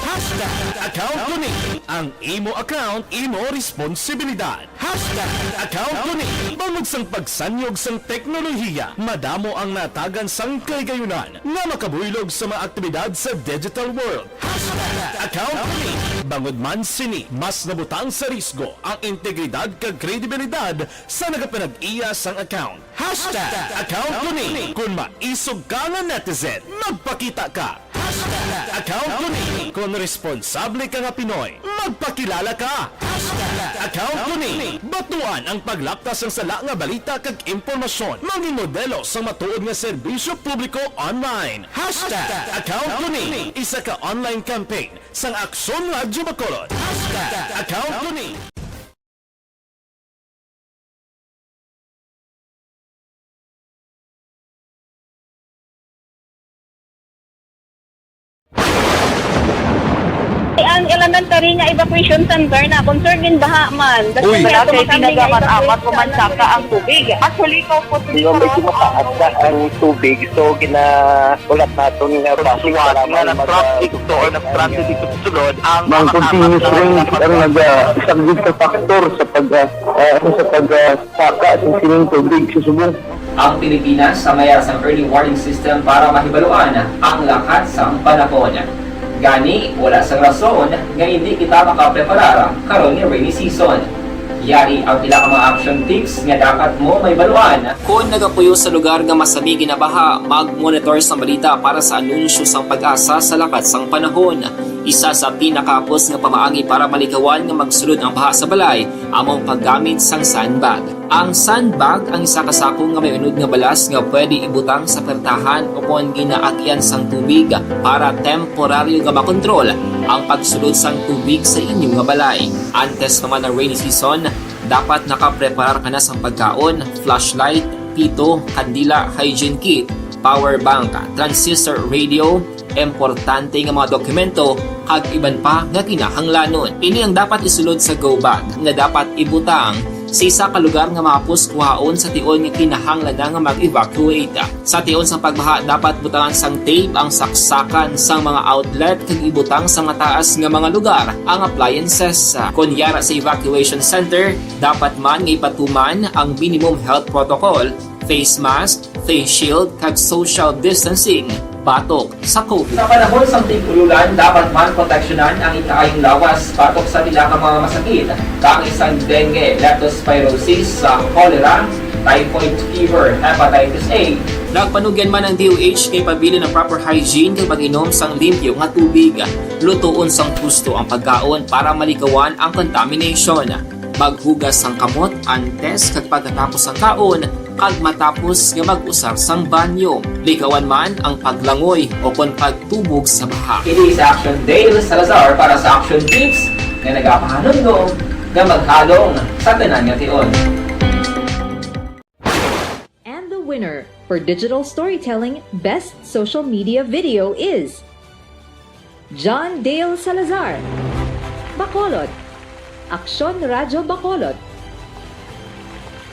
Hashtag account ko ni. Ang imo account, imo responsibilidad. Hashtag account ko ni. Bangod sang pagsanyog sang teknolohiya, madamo ang natagan sang kaligayunan nga makabuylog sa mga aktibidad sa digital world. Hashtag account ko ni. Bangod man sini, mas nabutang sa risgo ang integridad kag kredibilidad sa nagapanag-iya sang account. Hashtag account ko ni. Kung maisog ka nga netizen, magpakita ka. Hashtag account ko ni. Kon responsable ka nga Pinoy, magpakilala ka! Hashtag account ko ni. Batuan ang paglaptas sang sala nga balita kag impormasyon. Mangin modelo sang matuod nga serbisyo publiko online. Hashtag account ko ni. Isa ka online campaign sang Aksyon Radyo Bacolod. Hashtag account ko ni. Ang elementary nga evacuation center na concerned in baha man. Uy. Wala kay ginagaman-amat, pumansaka ang tubig. Actually, ikaw po, Hindi ba medyo mataas na ang tubig? So, gina-, ulat naton nga base nga lang nag-traffic to or nag-transit ito sulod ang mga continuous rain ang nag-, ah, isang big factor sa pag, ah, ah, ano, sa pag, ah, saka sa sining tubig sa subong. Ang Pilipinas sa mayara sang early warning system para mahibaluan ang lakat sang panahon. Gani, wala sang rason nga hindi kita makapreparar karon nga rainy season. Yari ang pila ka mga action tips nga dapat mo mahibaluan. Kon nagapuyo sa lugar nga masami ginabaha, mag-monitor sang balita para sa anunsyo sang PAGASA sa lakat sang panahon. Isa sa pinakahapos nga pamaagi para malikawan nga magsulod ang baha sa balay amo ang paggamit sang sandbag. Ang sandbag ang isa ka sako nga may unod nga balas nga pwede ibutang sa pertahan o kon ginaagyan sang tubig para temporaryo nga makontrol ang pagsulod sang tubig sa inyo nga balay. Antes pa man ang rainy season, dapat nakapreparar ka na sang pagkaon, flashlight, pito, kandila, hygiene kit, power bank, transistor radio, importante nga mga dokumento, kag iban pa nga kinahanglanon. Ini ang dapat isulod sa go bag nga dapat ibutang sa isa ka lugar nga mahapos kuhaon sa tion nga kinahanglan na nga mag-evacuate. Sa tion sang pagbaha, dapat butangan sang tape ang saksakan sang mga outlet kag ibutang sa mataas nga mga lugar ang appliances. Kon yara sa evacuation center, dapat man nga ipatuman ang minimum health protocol, face mask, face shield, kag social distancing batok sa COVID. Sa panahon sang tig-ululan, dapat man proteksyonan ang ikaayong lawas batok sa pila ka mga masakit, kaangay sang dengue, leptospirosis, sa cholera, typhoid fever, hepatitis A. Nagpanugyan man ang D O H kay pabilin ang proper hygiene kag pag-inom sang limpyo nga tubig. Lutoon sang husto ang pagkaon para malikawan ang contamination. Maghugas sang kamot antes kag pagkatapos sang kaon, kag matapos nga mag-usar sang banyo. Likawan man ang paglangoy o kon pagtubog sa baha. Ini si Action Dale Salazar para sa Action Tips nga nagapahanumdom nga maghalong sa tanan nga tion. And the winner for digital storytelling best social media video is John Dale Salazar, Bacolod, Aksyon Radyo Bacolod,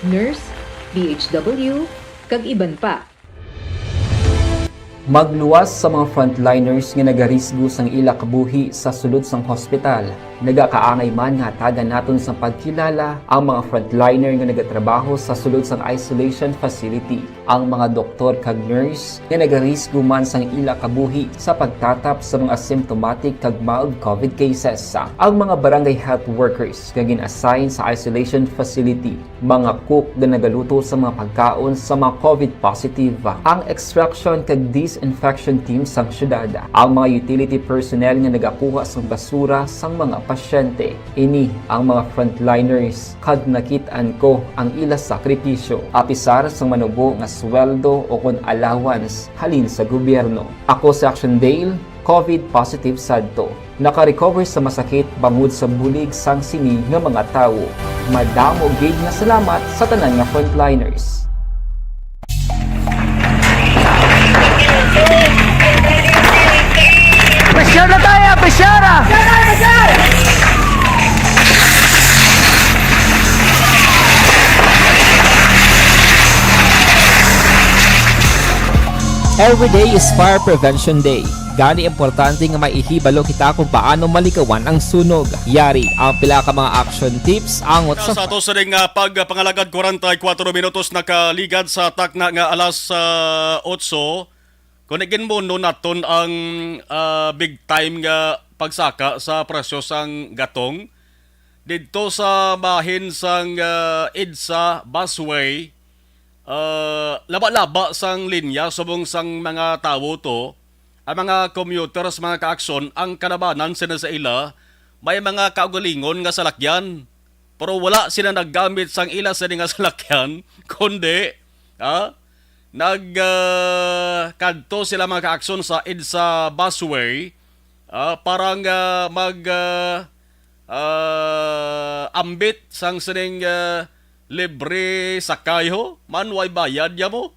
Nurse, D H W, kag iban pa. Magluwas sa mga frontliners nga nagarisgo sang ila kabuhi sa sulod sang hospital. Nagakaangay man nga hatagan naton sang pagkilala ang mga frontliner nga nagatrabaho sa sulod sang isolation facility, ang mga doktor kag nurse nga nagarisgo man sang ila kabuhi sa pagtatap sa mga asymptomatic kag mild COVID cases, ang mga barangay health workers nga gin-assign sa isolation facility, mga cook nga nagaluto sa mga pagkaon sa mga COVID positive, ang extraction kag disinfection team sang syudad, ang mga utility personnel nga nagakuha sang basura sang mga pasyente. Ini ang mga frontliners, kag nakit-an ko ang ila sakripisyo, apisar sang manubo nga sweldo o kon allowance halin sa gobyerno. Ako si Action Dale, COVID positive sadto. Naka-recover sa masakit bangod sa bulig sang sini nga mga tawo. Madamo gid nga salamat sa tanan nga frontliners. Pressure na tayo! Pressure na! Every day is Fire Prevention Day. Gani, importante nga may ihibalo kita kung paano malikawan ang sunog. Yari ang pila ka mga action tips angot sa Sa ato sa ding, ah, pagpangalagad, kwarenta y kuwatro minutos nakaligad sa takna nga alas, ah, otso. Kung iginmuno naton ang, ah, big time nga pagsaka sa presyo sang gatong didto sa bahin sang, ah, EDSA busway, ah, laba-laba sang linya subong sang mga tawo to, ang mga commuters, mga ka-aksyon, ang kalabanan sila sa ila, may mga kaugalingon nga salakyan. Pero wala sila naggamit sang ila sini nga salakyan, kundi, ha? Nag, ah, kadto sila, mga ka-aksyon, sa EDSA busway, ah, para nga mag, ah, ah, ambit sang sining, ah, libre sakay ho, man way bayad ya mo.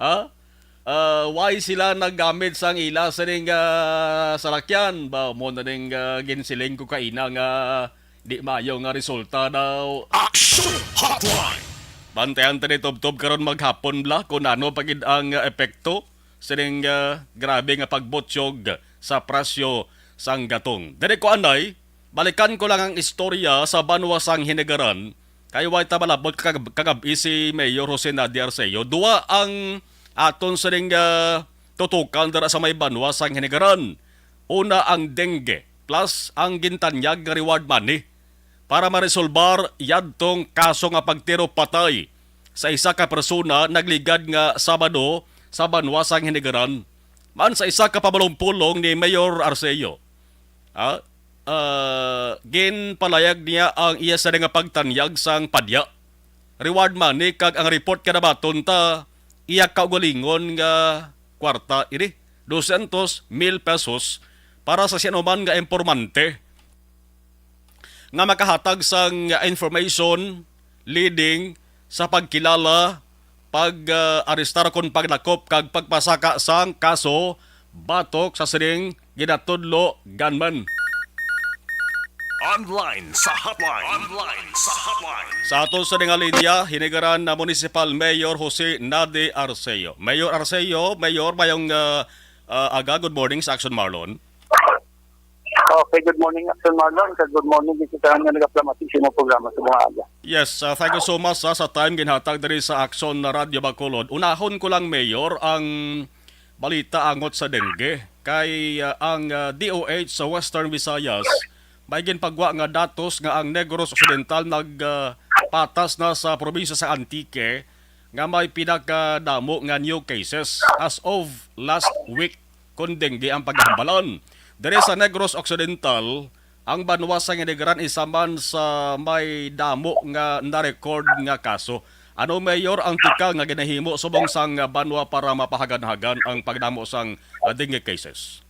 Ha? Ah, why sila naggamit sang ila sining, ah, salakyan? Ba, mo na ning, ah, ginsiling ko kaina nga di maayo nga resulta daw. Action Hotline! Bantayan ta ni tubtob karon maghapon bala kung ano pa gid ang, ah, epekto sining, ah, grabe nga pagbutyog sa presyo sang gatong. Diri ko anay, balikan ko lang ang istorya sa banwa sang Hinigaran, kay way ta malabot kag-, kagab-i si Mayor Jose Nadi Arceo. Duwa ang aton sining, ah, tutukan dira sa may banwa sang Hinigaran. Una, ang dengue, plus ang gintanyag nga reward money para maresolbar yadtong kaso nga pagtiro patay sa isa ka persona nagligad nga Sabado sa banwa sang Hinigaran, man sa isa ka pamulong-pulong ni Mayor Arceo. Ah, ah, ginpalayag niya ang iya sini nga pagtanyag sang padya, reward money, kag ang report nga nabaton ta, iya kaugalingon nga kwarta ini, dosyentos mil pesos, para sa sinuman nga impormante nga makahatag sang information leading sa pagkilala, pag, ah, arestar kon paglakop kag pagpasaka sang kaso batok sa sining ginatudlo gunman. Online sa hotline. Online sa hotline. Sa aton sa nga linya, Hinigaran na Municipal Mayor Jose Nade Arceo. Mayor Arceo, Mayor, mayong, ah, ah, aga, good morning sa Action Marlon. Okay, good morning, Action Marlon. Kag good morning, dito sa nga nagaplamati sa imong programa sa mga aga. Yes, ah, thank you so much, ah, sa time ginhatag diri sa Action na Radyo Bacolod. Unahon ko lang, Mayor, ang balita angot sa dengue. Kay, ah, ang, ah, D O H sa Western Visayas may ginpagwa nga datos nga ang Negros Occidental nag, ah, patas na sa probinsya sa Antique nga may pinakadamo nga new cases as of last week, kon dengue ang paghambalan. Diri sa Negros Occidental, ang banwa sa Hinigaran isa man sa may damo nga na-record nga kaso. Ano, Mayor, ang tikang nga ginahimo subong sang banwa para mapahaganhagan ang pagdamo sang, ah, dengue cases?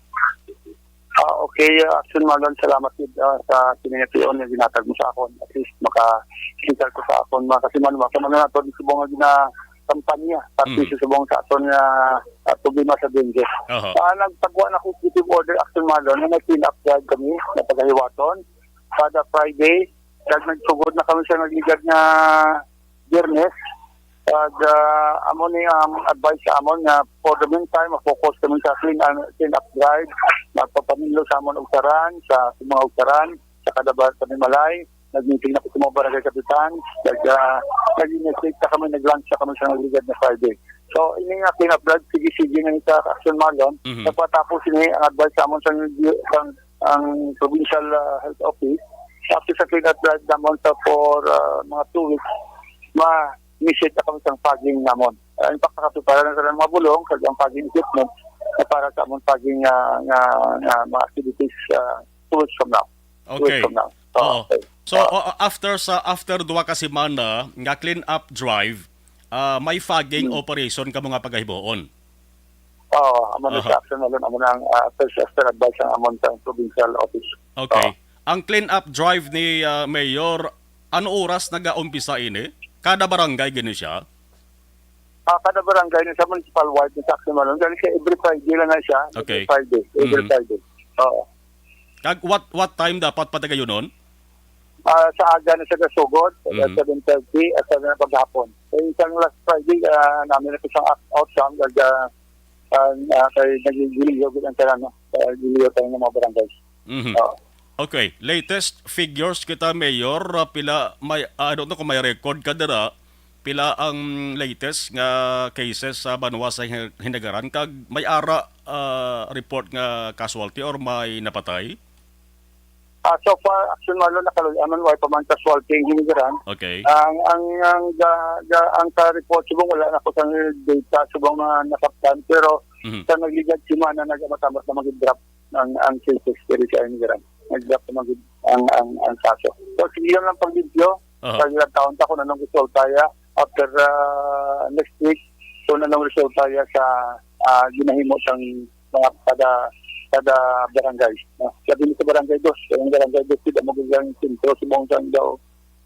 Ah, okay, ah, Action Marlon, salamat gid, ah, sa kiniyation nga ginatag mo sa akon. At least maka-share ko sa akon, mga kasiman, mga kasiman nato, di subong nga ginakampanya, pati Mm. sa subong sa aton nga, ah, problema sa dengue. Aha. Ah, nagpagwa na ko executive order, Action Marlon, nga may clean up drive kami, na pagahiwaton, kada Friday, kag nagsugod na kami sa nagligad nga Biyernes. Kag, ah, amo ni ang advice sa amon nga for the meantime, ma-focus kami sa clean, ah, clean up drive. Magpapanilo sa amon og saran, sa, sa mga og saran, sa kada bar-, panimalay. Nag-meeting na ko sa mga barangay kapitan. Nag, ah, nag-initiate na kami, nag-launch na kami sa nagligad na Friday. So, ini nga clean up drive, sige-sige na ni sa Action Marlon. Mhm. Nagpatapos ini ang advice sa amon sa, sa ang provincial, ah, health office. After sa clean up drive naman sa for, ah, mga two weeks, ma-initiate na kami sa fogging namon. Ah, in fact, nakaprepara na sa mga bulong, kag ang fogging equipment na para sa among fogging, ah, nga, nga mga activities, ah, two weeks from now. Two weeks Okay. from now. Oo. Okay. So, Oo. o-, after sa, after duha ka semana nga clean up drive, ah, may fogging Hmm. operation kamo nga pagahibuon? Oo, amo na Aha. sa action na lang, amo na ang, ah, first after advice ang amon sa provincial office. Okay. Oo. Ang clean up drive ni, ah, Mayor, ano oras nagaumpisa ini? Kada barangay gani siya? Ah, kada barangay na sa municipal wide na sa action na lang. Dahil siya every Friday lang na siya. Every Okay. Friday. Every Mhm. Friday. Oo. Kag what, what time dapat patagayonon? Ah, sa aga na siya gasugod, Mhm. seven thirty, at sa paghapon. Kay isang last Friday, ah, namin na isang out-, outcome, kag, ah, ah, ah, kay naging giliyo gid ang tanan, no? Ah, giliyo tayo ng mga barangay. Mhm. Oo. Okay, latest figures kita, Mayor, ah, pila may, I don't know kung may record ka dira, pila ang latest nga cases sa banwa sa Hin-, Hinigaran, kag may ara, ah, report nga casualty or may napatay? Ah, so far, Action Marlon, nakaluy-an man, wala pa man casualty ang Hinigaran. Okay. Ang, ang, ang, ga-, ga-, ang ka-report subong, wala na ko sa data subong na nasaktan, pero Mhm. Sa nagligad semana, nagamat-amat na mag-drop ang, ang cases diri sa Inigaran. Nag-drop na mag-, ang, ang, ang kaso. So, sige lang paglimpyo. Aha. Sa ilang taon ta kung anong resulta ya after, ah, next week, kung anong resulta ya sa, ah, ginahimo sang mga kada, kada barangay, no? Labi na sa Barangay Dos, ang Barangay Dos, kita mo, ang sentro sa buong Sangdaw,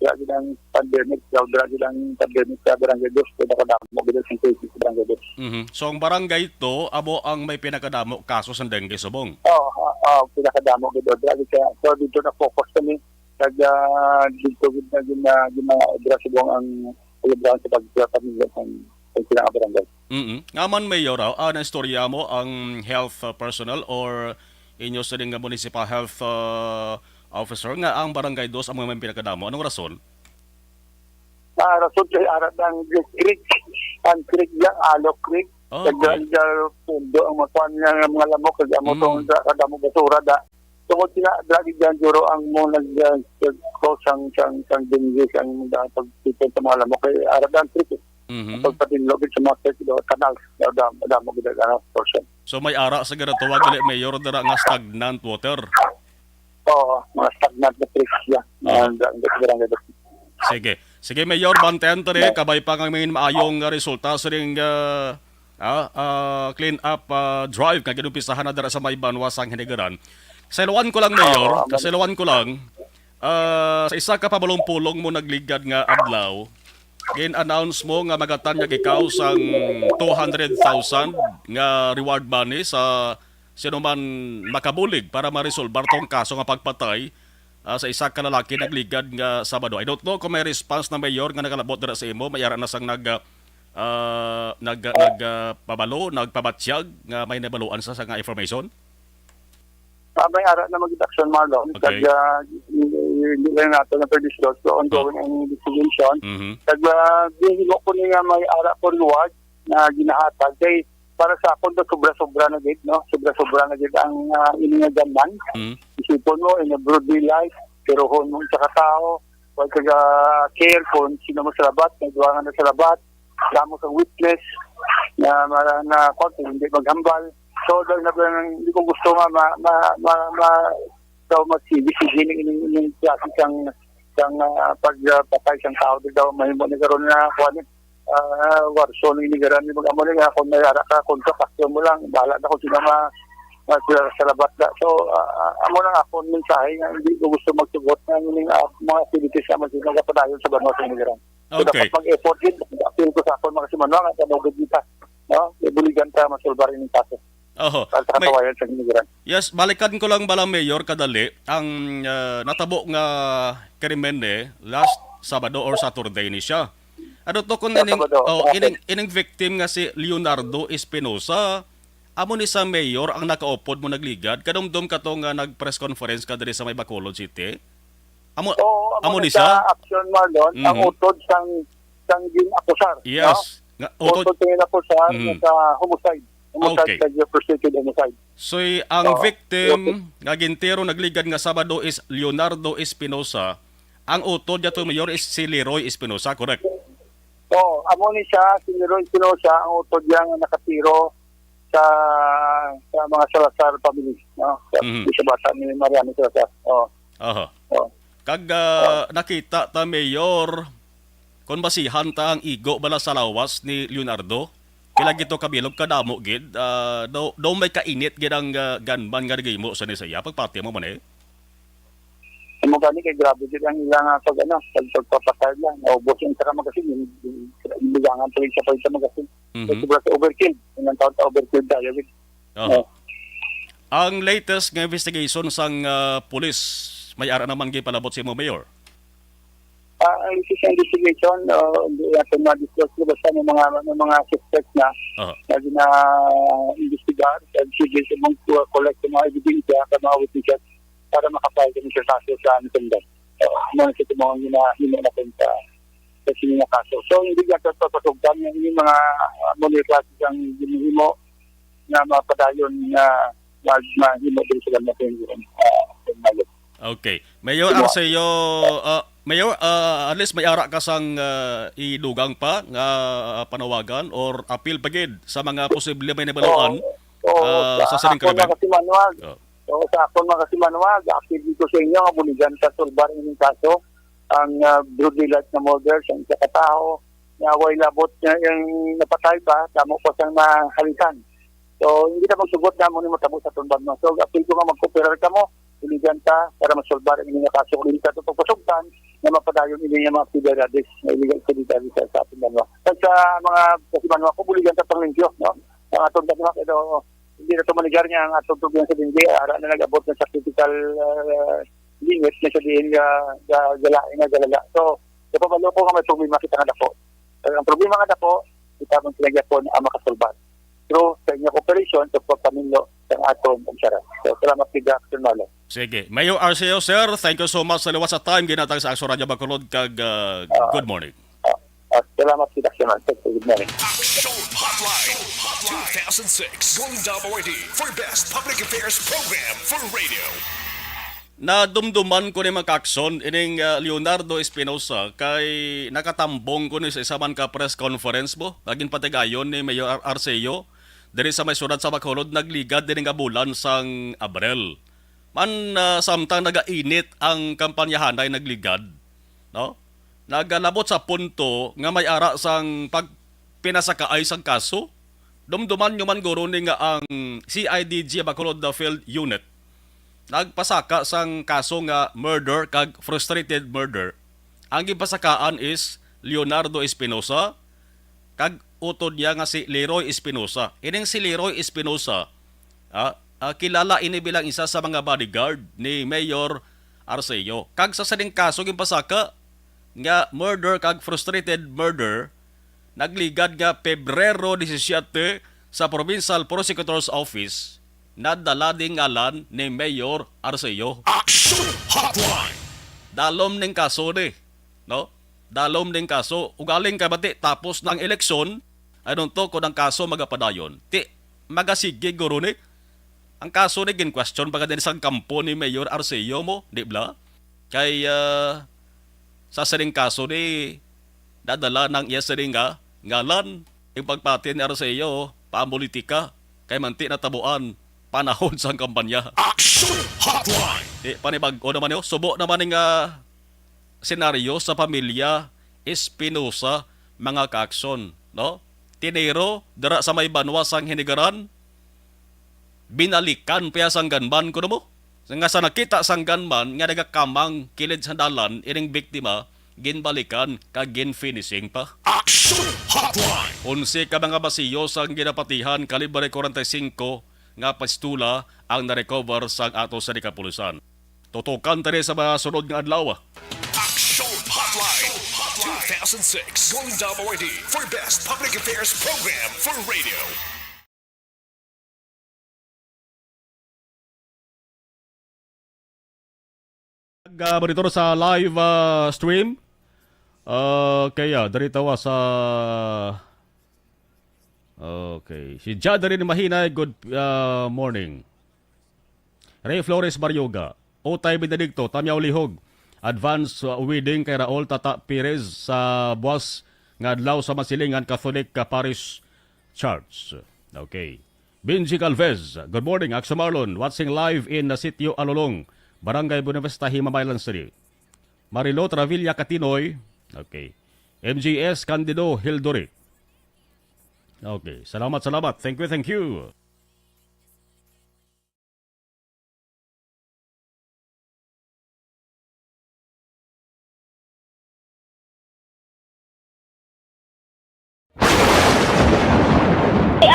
wala gid ang pandemic, daw, wala gid ang pandemic sa Barangay Dos, kaya nakadamo gid ang cases sa Barangay Dos. Mhm. So, ang Barangay Dos, amo ang may pinakadamo kaso sa dengue subong? Oo, ah, ah, pinakadamo gid, wala gid siya. So, dito na focus kami, kag, ah, dito gid na, gid na, gid na obra subong ang obra sa pagpamilya sa, sa ilang barangay. Mm. Nga man, Mayor, ah, ah, naistorya mo ang health, ah, personnel or inyo sining nga municipal health, ah, officer nga ang Barangay Dos ang mga may pinakadamo. Anong rason? Ah, rason kay ara ang creek, ang creek yang Alo Creek. Oh, okay. Nagdal pundo ang mga kuan nga mga lamok, kag amo Mm. tong da-, kadamo basura da. Tungod sila, lagi dyan, siguro ang mo nag, ah, cause ang, ang, ang dengue, ang mga pagtipon sa mga lamok. Kay ara ang creek, eh. Mhm. Pagpatinlo gid sa mga creek, do, kanal, do, dam-, damo gid ang, ano, portion. So, may ara sa ginatawag gali, Mayor, dira nga stagnant water? Oo, mga stagnant na creek siya. Ah. Ang, ang, ang, ang, Sige. Sige, Mayor, bantayan ta rin. Kabay pa nga may maayong, ah, resulta sa ring, ah, ah, ah, clean up, ah, drive nga ginumpisahan na dira sa may banwa sang Hinigaran. Kasayloan ko lang, Mayor. Oo, Kasayloan ko lang. Ah, sa isa ka pamulong-pulong mo nagligad nga adlaw, gin-announce mo nga magatanyag ikaw sang two hundred thousand nga reward money sa sino man makabulig para maresolbar tong kaso nga pagpatay, ah, sa isa ka lalaki nagligad nga Sabado. I don't know kung may response na, Mayor, nga nakalabot dira sa imo. May ara na sang nag, ah, nag, nag, ah, pabalo, nagpabatyag nga may nabaluan sa, sa nga information? Ah, may ara na mag-action, Marlon. Okay. Kag, ah, hindi lang nato na-disclose. So, ongoing ang investigation. Mhm. Kag, ah, gihimo ko ni nga may ara ko reward na ginahatag. Kay para sa akon, to, sobra-sobra na gid, no? Sobra-sobra na gid ang, ah, ini nga gunman. Mm. Isipon mo, in a broad daylight, pero hon mo sa katao, wala ka ga-care kung sino mo sa labat, may duwa nga na sa labat, damo sa witness na, na, na, kung hindi maghambal. So, dahil na, hindi ko gusto nga ma, ma, ma, ma, daw magsigi-sige ning, ning, ning klase sang, sang, ah, pag, ah, patay sang tao, di daw mahimo ni karon na, kuwan, ah, war zone ni Nigaran, di mag-amo ni nga, kung may ara ka, kung ka, pakyo mo lang, bahala na kung sino ma, ma, sila sa labat na. So, ah, ah, amo lang akong mensahe nga hindi ko gusto magsugot nga ining, ah, mga activities naman sila kapadayon sa banwa sa Nigaran. So, okay. Dapat mag-effort din. Appeal ko sa akong mga simanwa nga kanugod kita. No? Ibuligan ta masulbar ining kaso. Oho. Para sa May katawayan sa Nigaran. Yes, balikan ko lang bala, Mayor, kadali. Ang, ah, natabo nga krimen, eh, last Sabado or Saturday ni siya. Ano to kung Sa ining, Sabado, oh, sa ining, ining victim nga si Leonardo Espinosa, amo ni sa Mayor ang nakaupod mo nagligad, kadumdom ka to nga nag-press conference ka diri sa may Bacolod City? Amo, Oo, amo amo ni ni sa siya? Action, Marlon, ang Mhm. utod sang, sang gin-akusar, no? Yes. Nga, utod Utod sa gin-akusar Mhm. nga sa homicide. Homicide Okay. kag first degree homicide. So, y-, ang Oo. victim Utod. nga gintiro nagligad nga Sabado is Leonardo Espinosa. Ang utod niya to, Mayor, is si Leroy Espinosa, correct? Oo, amo ni siya, si Leroy Espinosa, ang utod niya nga nakatiro sa, sa mga Salazar family, no? Sa, Mhm. sa bata ni Mariano Salazar. Oo. Aha. Oo. Kag, ah, Oo. nakita ta, Mayor, kung basihan ta ang igo bala sa lawas ni Leonardo, pila gid to kabilog kadamo gid, ah, daw, daw may kainit gid ang, ah, gunman nga nagahimo sa ni sa iya. Pagpati mo man, eh. Amo gani kay grabe gid ang ilang, ah, pag, ano, pag, pagpapatay lang. Naubos yung isa ka magasin, yung, yung, yung bilangan pa rin sa palit sa magasin. Mhm. Kay sobra sa overkill. Yung ang taon sa overkill tayo, gid. Aha. Oh. Ang latest nga investigation sang, ah, pulis, may ara naman gipalabot sa imo, Mayor? Ah, ang latest nga investigation, ah, hindi natin ma-disclose ko, basta may mga, may mga suspect na, Aha. na gina-investigar, at sige sa mga collect ng mga ebidensya, sa mga witnesses, para makapal kami sa kaso sa Antondan. So, amo na sa mga ginahimo natin sa, sa sini nga kaso. So, hindi nga sa papasugtan nga ini mga, ah, muli klase ang ginahimo nga mapadayon nga mag-, mahimo din sila natin, ah, sa Mayo. Okay. Mayor Sige. Arceo, ah, Mayor, ah, at least may ara ka sang, ah, idugang pa nga, ah, panawagan or apil pa gid sa mga posible may nabaluan, Oo, oo, ah, sa sa sining akon krimen? Nga kasimanwag. Oo. Oo, sa akon nga kasimanwag, apil dito sa inyo nga buligan ta sulbar ining kaso, ang, ah, broad daylight na murder sa isa ka tawo, nga way labot nga yung napatay pa, damo pa sang nahalitan. So, hindi na magsugot na mo ni matabo sa aton banwa. So, apil ko nga magkooperar kamo, buligan ta para masulbar ang inyong kaso. Kung hindi ka ito pagpasugtan, na mapadayon ini nga mga aktibidades, nga illegal aktibidades sa, sa aton banwa. Kag sa mga kasimanwa ko, buligan ta panglimpyo, no? Ang aton banwa, pero hindi na ito manigar nga ang aton problema sa dengue, ara na nag-abot na sa critical, ah, limit na sa diin nga, nga, galain nga galala. So, napabalo ko nga may problema kita nga dako. Ang problema nga dako, kita man sila gyapon ang makasulbar. Through sa inyong cooperation sa pagpaminlo sang aton pagsara. So, salamat gid, Doctor Marlon. Sige. Mayor Arceo, sir, thank you so much sa liwat sa time ginhatag sa Action Radio Bacolod, kag, ah, Ah, good morning. Ah, ah, salamat gid, Doctor Marlon. Thank you. Good morning. Action Hotline two thousand six, Golden Dome Awardee for Best Public Affairs Program for Radio. Nadumduman ko ni, mga kaakson, ining, ah, Leonardo Espinosa kay nakatambong ko ni sa isa man ka press conference mo, nga ginpatigayon ni Mayor Ar-, Arceo diri sa may syudad sa Bacolod, nagligad diri nga bulan sang Abril. Man, ah, samtang nagainit ang kampanyahanay nagligad, no? Nagalabot sa punto nga may ara sang pagpinasakaay sang kaso. Dumduman nyo man guro ni nga ang C I D G Bacolod Field Unit nagpasaka sang kaso nga murder kag frustrated murder. Ang ginpasakaan is Leonardo Espinosa kag utod niya nga si Leroy Espinosa. Ining si Leroy Espinosa, ah, ah, kilala ini bilang isa sa mga bodyguard ni Mayor Arceo. Kag sa sining kaso ginpasaka nga murder kag frustrated murder, nagligad nga Pebrero disisiete sa Provincial Prosecutor's Office, nadala ding ngalan ni Mayor Arceo. Action Hotline! Dalom ning kaso ni, no? Dalom ning kaso. Ugaling kay bati, tapos na ang eleksyon, I don't know kung ang kaso magapadayon. Ti, magasige guro ni. Ang kaso ni gin-question pa gani sa kampo ni Mayor Arceo mo, di bala? Kay, ah, sa sining kaso ni, nadala nang iya sining nga ngalan, yung pagpati ni Arceo, paamolitika, kay manti natabuan, panahon sang kampanya. Action Hotline! Di, panibag-o naman yun. Subo naman yung, ah, senaryo sa pamilya Espinosa, mga kaakson, no? Tiniro, dira sa may banwa sang Hinigaran, binalikan pa sang gunman, kuno mo. Nga sa nakita sang gunman nga nagakamang kilid sa dalan ining biktima, ginbalikan kag gin-finishing pa. Action Hotline! Onse ka mga basiyo sang ginapatihan kalibre forty-five nga pistola ang na-recover sang ato sa kapulisan. Tutukan tani sa mga sunod nga adlaw. Action Hotline two thousand six Golden Dome Awardee for Best Public Affairs Program for Radio. Nag, ah, monitor sa live, ah, stream. Ah, kaya, dari tawa sa, okay. Si Jadarin Mahinay, good, ah, morning. Ray Flores Baryoga, Utay Benedicto, Tamyaw Lihog. Advance, uh, wedding kay Raul Tata Perez sa buwas nga adlaw sa Masilingan Catholic, uh, Parish Church. Okay. Benji Galvez, good morning, Akso Marlon. Watching live in, uh, Sitio Alulong, Barangay Buenavista, Himamaylan City. Marilo Travilla Katinoy. Okay. M J S Candido Hildori. Okay. Salamat, salamat. Thank you, thank you.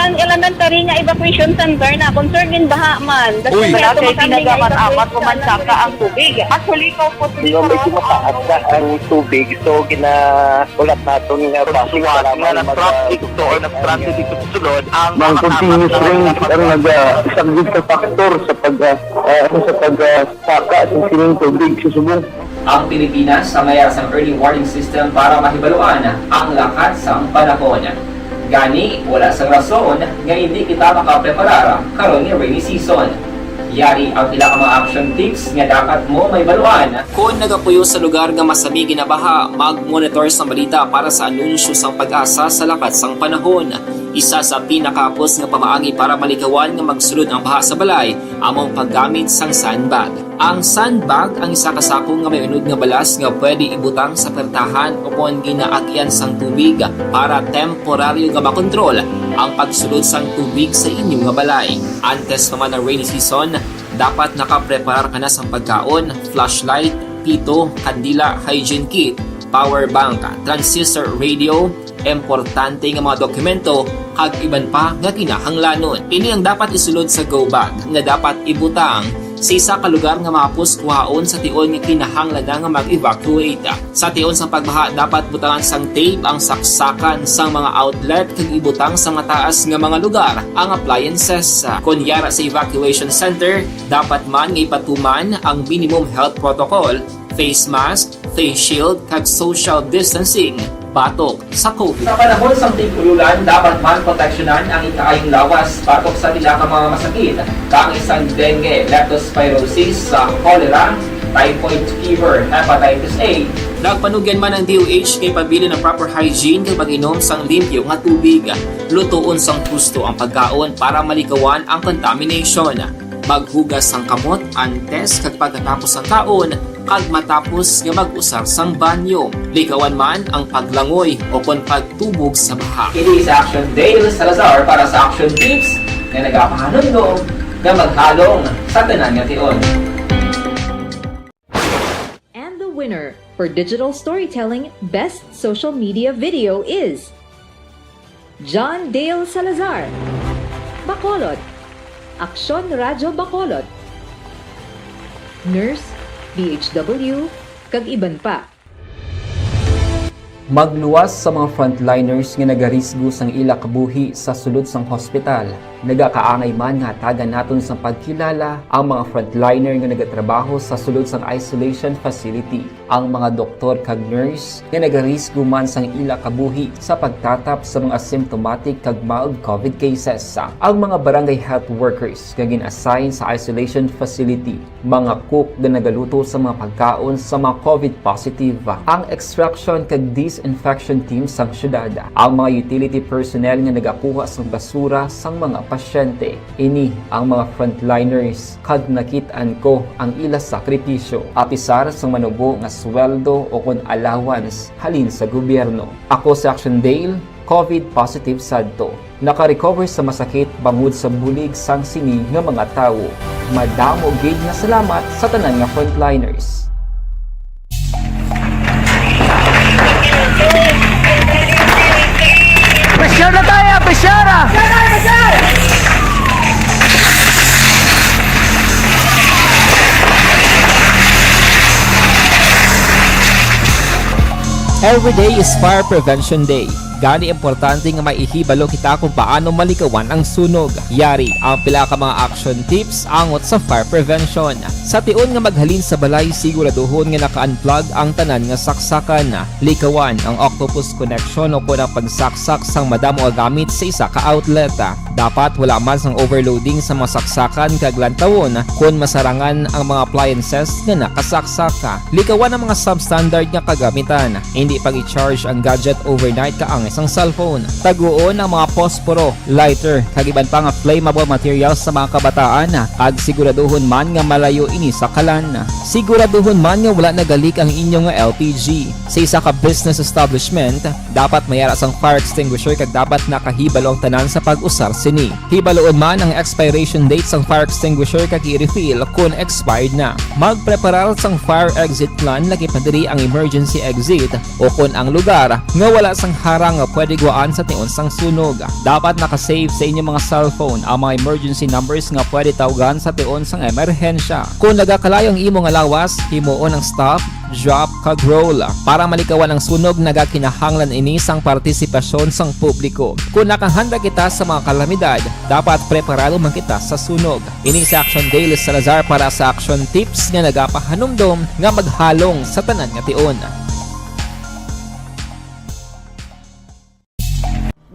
Ang elementary nga evacuation center na concern in baha man. Uy. Wala kay tinaga man amat ko man saka ang tubig. Actually, ko po. Di ba, medyo mataas na ang tubig, so gina- Ulat naton nga basi suwat nga nag-transit to or nag-transit dito sa sulod ang Ang continuous rain ang naga-, isa gid ka factor sa pag, ah, ah, ano, sa pag, ah, saka sa sining tubig sa subong. Ang Pilipinas sa mayar sang early warning system para mahibaluan ang lakat sang panahon. Gani, wala sang rason nga hindi kita makapreparar karon nga rainy season. Yari ang pila ka mga action tips nga dapat mo mahibaluan. Kon nagapuyo sa lugar nga masami ginabaha, mag-monitor sang balita para sa anunsyo sang PAGASA sa lakat sang panahon. Isa sa pinakahapos nga pamaagi para malikawan nga magsulod ang baha sa balay amo ang paggamit sang sandbag. Ang sandbag ang isa ka sako nga may unod nga balas nga pwede ibutang sa pertahan o kon ginaagyan sang tubig para temporaryo nga makontrol ang pagsulod sang tubig sa inyo nga balay. Antes pa man ang rainy season, dapat nakapreparar ka na sang pagkaon, flashlight, pito, kandila, hygiene kit, power bank, transistor radio, importante nga mga dokumento, kag iban pa nga kinahanglanon. Ini ang dapat isulod sa go bag nga dapat ibutang sa isa ka lugar nga mahapos kuhaon sa tion nga kinahanglan na nga mag-evacuate. Sa tion sang pagbaha, dapat butangan sang tape ang saksakan sang mga outlet kag ibutang sa mataas nga mga lugar ang appliances. Kon yara sa evacuation center, dapat man nga ipatuman ang minimum health protocol, face mask, face shield, kag social distancing batok sa COVID. Sa panahon sang tig-ululan, dapat man proteksyonan ang ikaayong lawas batok sa pila ka mga masakit, kaangay sang dengue, leptospirosis, sa cholera, typhoid fever, hepatitis A. Nagpanugyan man ang D O H nga ipabilin ang proper hygiene kag pag-inom sang limpyo nga tubig. Lutoon sang husto ang pagkaon para malikawan ang contamination. Maghugas sang kamot antes kag pagkatapos sang kaon kag matapos nga mag-usar sang banyo. Likawan man ang paglangoy o kon pagtubog sa baha. Ini si Action Dale Salazar para sa Action Tips nga nagapahanumdom nga maghalong sa tanan nga tion. And the winner for digital storytelling best social media video is John Dale Salazar, Bacolod, Aksyon Radyo Bacolod, Nurse, D H W, kag iban pa. Magluwas sa mga frontliners nga nagarisgo sang ila kabuhi sa sulod sang hospital. Nagakaangay man nga hatagan naton sang pagkilala ang mga frontliner nga nagatrabaho sa sulod sang isolation facility, ang mga doktor kag nurse nga nagarisgo man sang ila kabuhi sa pagtatap sa mga asymptomatic kag mild COVID cases, ang mga barangay health workers nga gin-assign sa isolation facility, mga cook nga nagaluto sa mga pagkaon sa mga COVID positive, ang extraction kag disinfection team sang syudad, ang mga utility personnel nga nagakuha sang basura sang mga pasyente. Ini ang mga frontliners kag nakit-an ko ang ila sakripisyo, apisar sang manubo nga sweldo o kon allowance halin sa gobyerno. Ako si Action Dale, COVID positive sadto. Naka-recover sa masakit bangod sa bulig sang sini nga mga tawo. Madamo gid nga salamat sa tanan nga frontliners. Pressure na tayo! Pressure na! Every day is Fire Prevention Day. Gani importante nga may ihibalo kita kung paano malikawan ang sunog. Yari ang pila ka mga action tips angot sa fire prevention. Sa tion nga maghalin sa balay, siguraduhon nga naka-unplug ang tanan nga saksakan. Likawan ang octopus connection o kon ang pagsaksak sang madamo nga gamit sa isa ka outlet. Dapat wala man sang overloading sa mga saksakan kag lantawon kon masarangan ang mga appliances nga nakasaksak. Likawan ang mga substandard nga kagamitan. Indi pag-i-charge ang gadget overnight kaangay sang cellphone. Taguon ang mga posporo, lighter, kag iban pa nga flammable materials sa mga kabataan, kag siguraduhon man nga malayo ini sa kalan. Siguraduhon man nga wala nagalik ang inyo nga L P G. Sa isa ka business establishment, dapat may ara sang fire extinguisher kag dapat nakahibalo ang tanan sa pag-usar sini. Hibaluon man ang expiration date sang fire extinguisher kag i-refill kon expired na. Magpreparar sang fire exit plan, lakip na diri ang emergency exit o kon ang lugar nga wala sang harang nga pwede guwaan sa tion sang sunog. Dapat naka-save sa inyo mga cellphone ang mga emergency numbers nga pwede tawgan sa tion sang emerhensya. Kon nagakalayo ang imo nga lawas, himuon ang stop, drop, kag roll. Para malikawan ang sunog, nagakinahanglan ini sang partisipasyon sang publiko. Kon nakahanda kita sa mga kalamidad, dapat preparado man kita sa sunog. Ini si Action Daily Salazar para sa Action Tips nga nagapahanumdom nga maghalong sa tanan nga tion.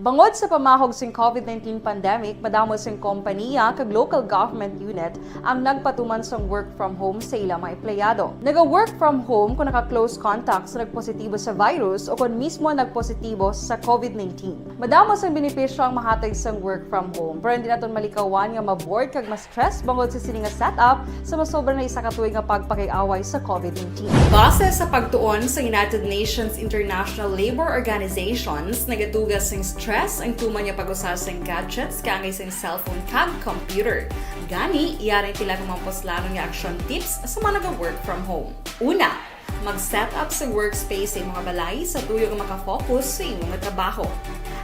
Bangod sa pamahog sing COVID nineteen pandemic, madamo sing kompaniya kag local government unit ang nagpatuman sang work from home sa ila mga empleyado. Naga-work from home kung naka-close contact sa nagpositibo sa virus o kon mismo nagpositibo sa COVID nineteen. Madamo sang benepisyo ang mahatag sang work from home, pero hindi naton malikawan nga ma-bored kag ma-stress bangod sa sini nga setup sa masobra na isa ka tuig nga pagpakig-away sa COVID nineteen. Base sa pagtuon sa United Nations International Labour Organizations, nagatuga sing stress ang tuman nga pag-usa sing gadgets kaangay sing cellphone kag computer. Gani, yari ang pila ka mga puslanon nga action tips sa mga naga-work from home. Una, mag-set up sa workspace sa imong balay sa tuyo nga makafocus sa imong trabaho.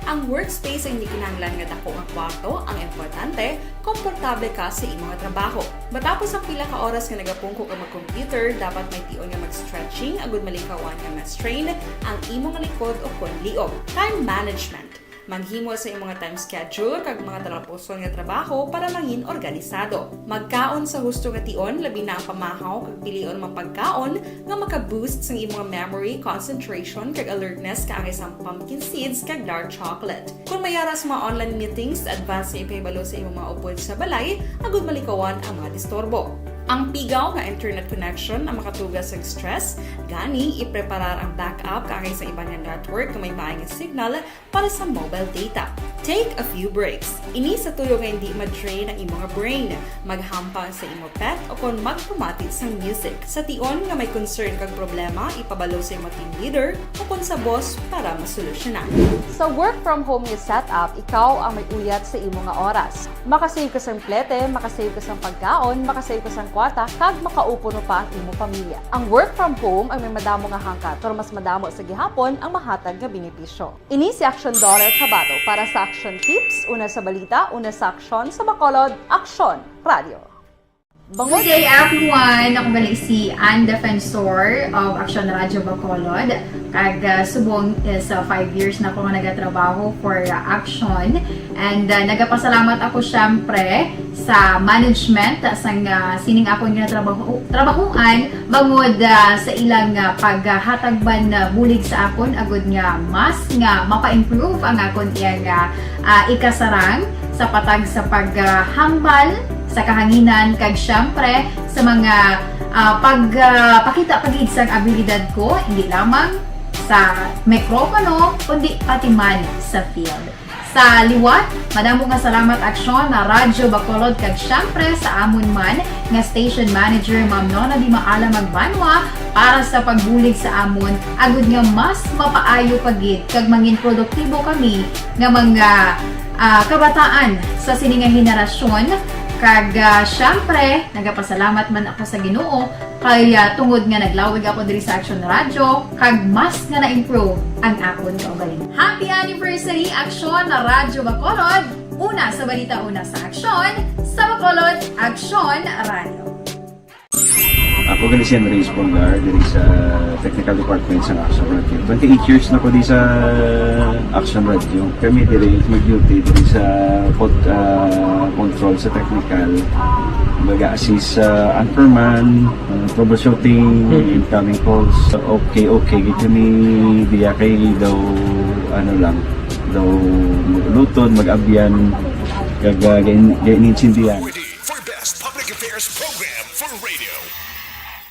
Ang workspace ay hindi kinahanglan nga dako nga kwarto, ang importante, komportable ka sa imong trabaho. Matapos ang pila ka oras nga nagapungko ka mag-computer, dapat may tion nga mag-stretching agud malikawan nga ma-strain ang imong likod o kon liog. Time management. Maghimo sa imong time schedule kag mga talapuson nga trabaho para mangin organisado. Magkaon sa husto nga tion, labi na ang pamahaw kag pilion mga pagkaon nga maka-boost sang imong memory, concentration, kag alertness kaangay sang pumpkin seeds kag dark chocolate. Kung may ara sa mga online meetings, advance nga ipahibalo sa imong mga upod sa balay agud malikawan ang mga disturbo. Ang pigaw nga internet connection ang makatuga sa stress, gani ipreparar ang backup kaangay sa iban nga network nga may maayong signal para sa mobile data. Take a few breaks. Ini sa tuyo nga hindi ma-drain ang imong brain. Maghampang sa imo pet o kon magpamati sang music. Sa tion nga may concern kag problema, ipabalo sa imo team leader o kon sa boss para masolusyonan. Sa work from home nga setup, ikaw ang may uyat sa imo nga oras. Makasave ka sang plete, makasave ka sang pagkaon, makasave ka sang kwarta, kag makaupo pa ang imo pamilya. Ang work from home ang may madamo nga hangkat, pero mas madamo sa gihapon ang mahatag nga benepisyo. Ini si Action Dollar Tabato para sa Action Tips, una sa balita, una sa aksyon, sa Bacolod, Aksyon Radio. Good day, everyone! Ako gali si Ann Defensor of Action Radio Bacolod. Kag, uh, subong is, uh, five years na ako nga nagatrabaho for, uh, Action. And, uh, nagapasalamat ako, syempre, sa management sang, uh, sining akon nga trabaho, trabahuan bangod, ah, sa ilang, ah, paghatag man, ah, bulig sa akon agud nga mas nga mapa-improve ang akon iyang, ah, ah, ikasarang sa patag sa paghambal sa kahanginan kag siyempre sa mga, ah, pag, ah, pakita pa gid sang abilidad ko, hindi lamang sa mikropono, kundi pati man sa field. Sa liwat, madamo nga salamat Aksyon na Radyo Bacolod kag siyempre sa amon man nga station manager, Ma'am Nona Di Maala Magbanwa, para sa pagbulig sa amon, agud nga mas mapaayo pa gid kag mangin produktibo kami nga mga, ah, kabataan sa sini nga henerasyon. Kag, ah, siyempre, nagapasalamat man ako sa Ginoo kay, ah, tungod nga naglawig ako diri sa Aksyon Radyo, kag mas nga na-improve ang akon kaugalingon. Happy anniversary, Aksyon Radyo Bacolod! Una sa balita, una sa aksyon, sa Bacolod, Aksyon Radyo. Ako gali si Andres Bongar, diri sa Technical Department sa Aksyon Radyo. Twenty-eight years na ko di sa Aksyon Radyo. Kami diri mag-duty diri sa pod-, ah, control sa technical. Mag-assist sa anchorman, ah, troubleshooting, incoming calls. Okay, okay. Gid kami diya kay daw, ano lang, daw maglutod, mag-abyan, kag, ah, gain-, gain-, gaintindihan. For best public affairs program for radio.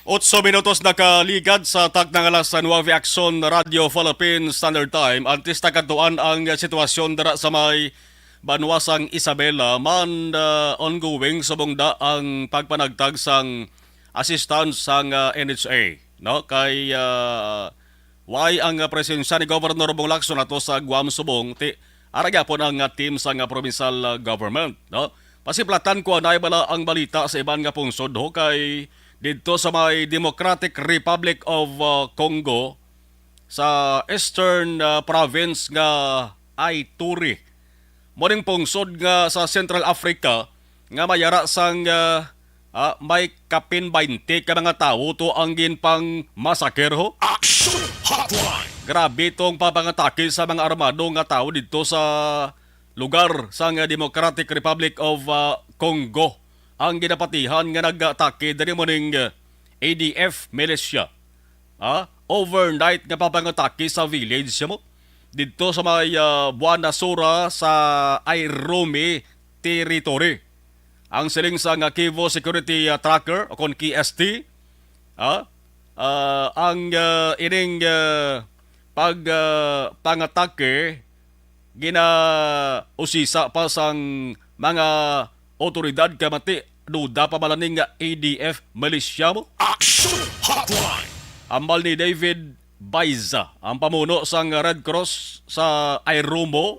Otso minutos nakaligad sa takna nga alas nuwebe, Aksyon Radio Philippines Standard Time. Antes ta kadtuan ang sitwasyon dira sa may banwa sang Isabela, man, ah, ongoing subong da ang pagpanagtag sang assistance sang, ah, N H A, no? Kay, ah, why ang, ah, presensya ni Governor Bong Lacson ato sa Guam subong, ti ara gyapon ang, ah, team sang, ah, provincial, ah, government, no? Pasiplatan ko anay bala ang balita sa iban nga pungsod, ho, kay didto sa may Democratic Republic of, ah, Congo, sa eastern, ah, province nga Ituri. Mo ning pungsod nga sa Central Africa nga may ara sang, ah, ah, may kapin baynte ka mga tawo to ang ginpangmasaker, ho. Action Hotline. Grabe tong papangatake sa mga armado nga tawo didto sa lugar sang Democratic Republic of, ah, Congo. Ang ginapatihan nga nag-atake diri mo ning, ah, A D F militia. Ah, overnight nga papangatake sa village mo. didto sa may, ah, Buanasura sa Airome Territory. Ang siling sang Kivu Security, ah, Tracker o kon K S T, ah, ah, ang, ah, ining, ah, pag, ah, pangatake ginausisa pa sang mga awtoridad kay mati duda pa man ni nga A D F militia mo. Action Hotline! Ambal ni David Baiza, ang pamuno sang Red Cross sa Airumo,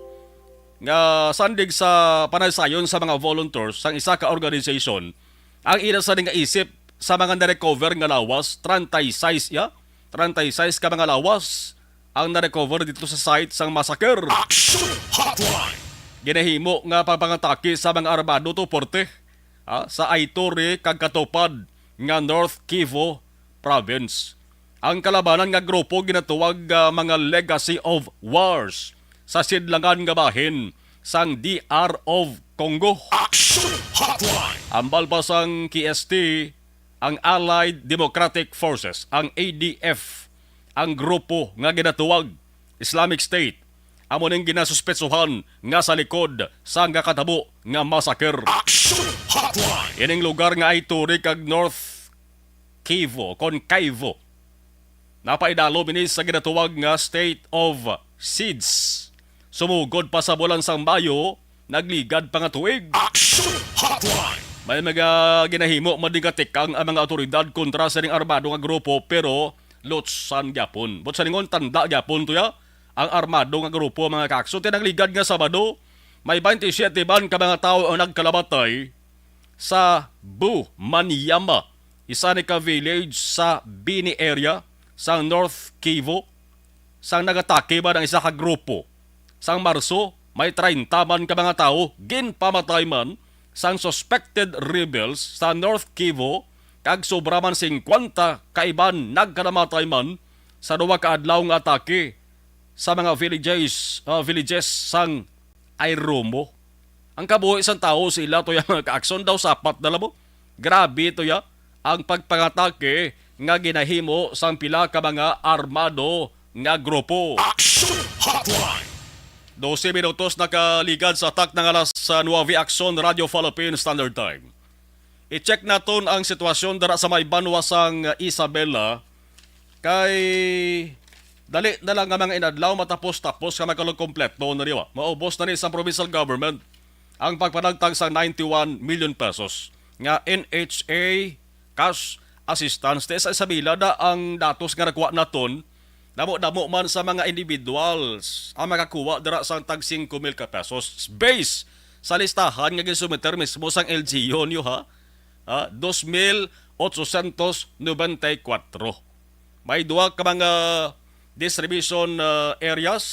nga sandig sa panaysayon sa mga volunteers sang isa ka organization, ang ila sa nga isip sa mga na-recover nga lawas, treinta y seis ya, treinta y seis ka mga lawas ang na-recover dito sa site sang massacre. Action Hotline! Ginahimo nga pagpangatake sa mga armado to porte, ah, sa Aituri kag Katupad nga North Kivu Province. Ang kalabanan nga grupo ginatuwag nga mga Legacy of Wars sa sidlangan nga bahin sang D R of Congo. Action Hotline! Ambal pa sang K S T, ang Allied Democratic Forces, ang A D F, ang grupo nga ginatuwag Islamic State, amo ning ginasuspetsuhan nga sa likod sa nakatabo nga massacre. Action Hotline! Ining lugar nga Aituri kag North Kivu, kon Kaivu, napaidalom ini sa ginatuwag nga state of siege. Sumugod pa sa bulan sang Mayo, nagligad pa nga tuig. Action Hotline! May mga ginahimo man nga tikang ang mga awtoridad kontra sa ning armado nga grupo, pero lutsan gyapon. Buot silingon, tanda gyapon to ya ang armado nga grupo, mga kaakso. Tinangligad nga Sabado, may twenty-seven man ka mga tawo ang nagkalamatay sa Bu Maniyama, isa ni ka village sa Bini area sa North Kivu, sang nagatake man ang isa ka grupo. Sang Marso, may treinta man ka mga tawo ginpamatay man sang suspected rebels sa North Kivu, kag sobra man singkwenta ka iban nagkalamatay man sa duha ka adlaw nga atake sa mga villages, ah, villages sang Airumo. Ang kabuhi sang tawo sa ila to ya, mga kaakson, daw sapat na lang mo. Grabe to ya ang pagpangatake nga ginahimo sang pila ka mga armado nga grupo. Action Hotline! Dose minutos nakaligad sa atak nga alas nuebe, Aksyon, Radyo Philippine Standard Time. I-check naton ang sitwasyon dira sa may banwa sang Isabela, kay dali na lang nga mga inadlaw matapos-tapos nga magkalumpleto na liwa. Maubos na ni sa provincial government ang pagpanagtag sang ninety-one million pesos nga N H A cash assistance. Sa Isabela na ang datos nga nakuha naton, damo-damo man sa mga individuals ang makakuha dira sang tag singko mil ka pesos. Base sa listahan nga ginsumiter mismo sang L G U niyo, ha? Ah, dos mil ochocientos noventa y cuatro. May duha ka mga distribution, ah, areas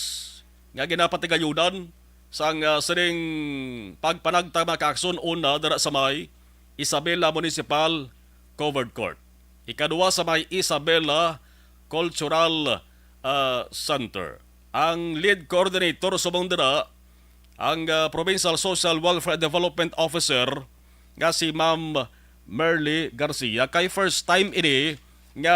nga ginapatigayunan sang, ah, sining pagpanagtag, mga kaakson. Una, dira sa may Isabela Municipal Covered Court. Ikaduha, sa may Isabela Cultural, ah, Center. Ang lead coordinator subong dira, ang, ah, Provincial Social Welfare Development Officer nga si Ma'am Merly Garcia, kay first time ini nga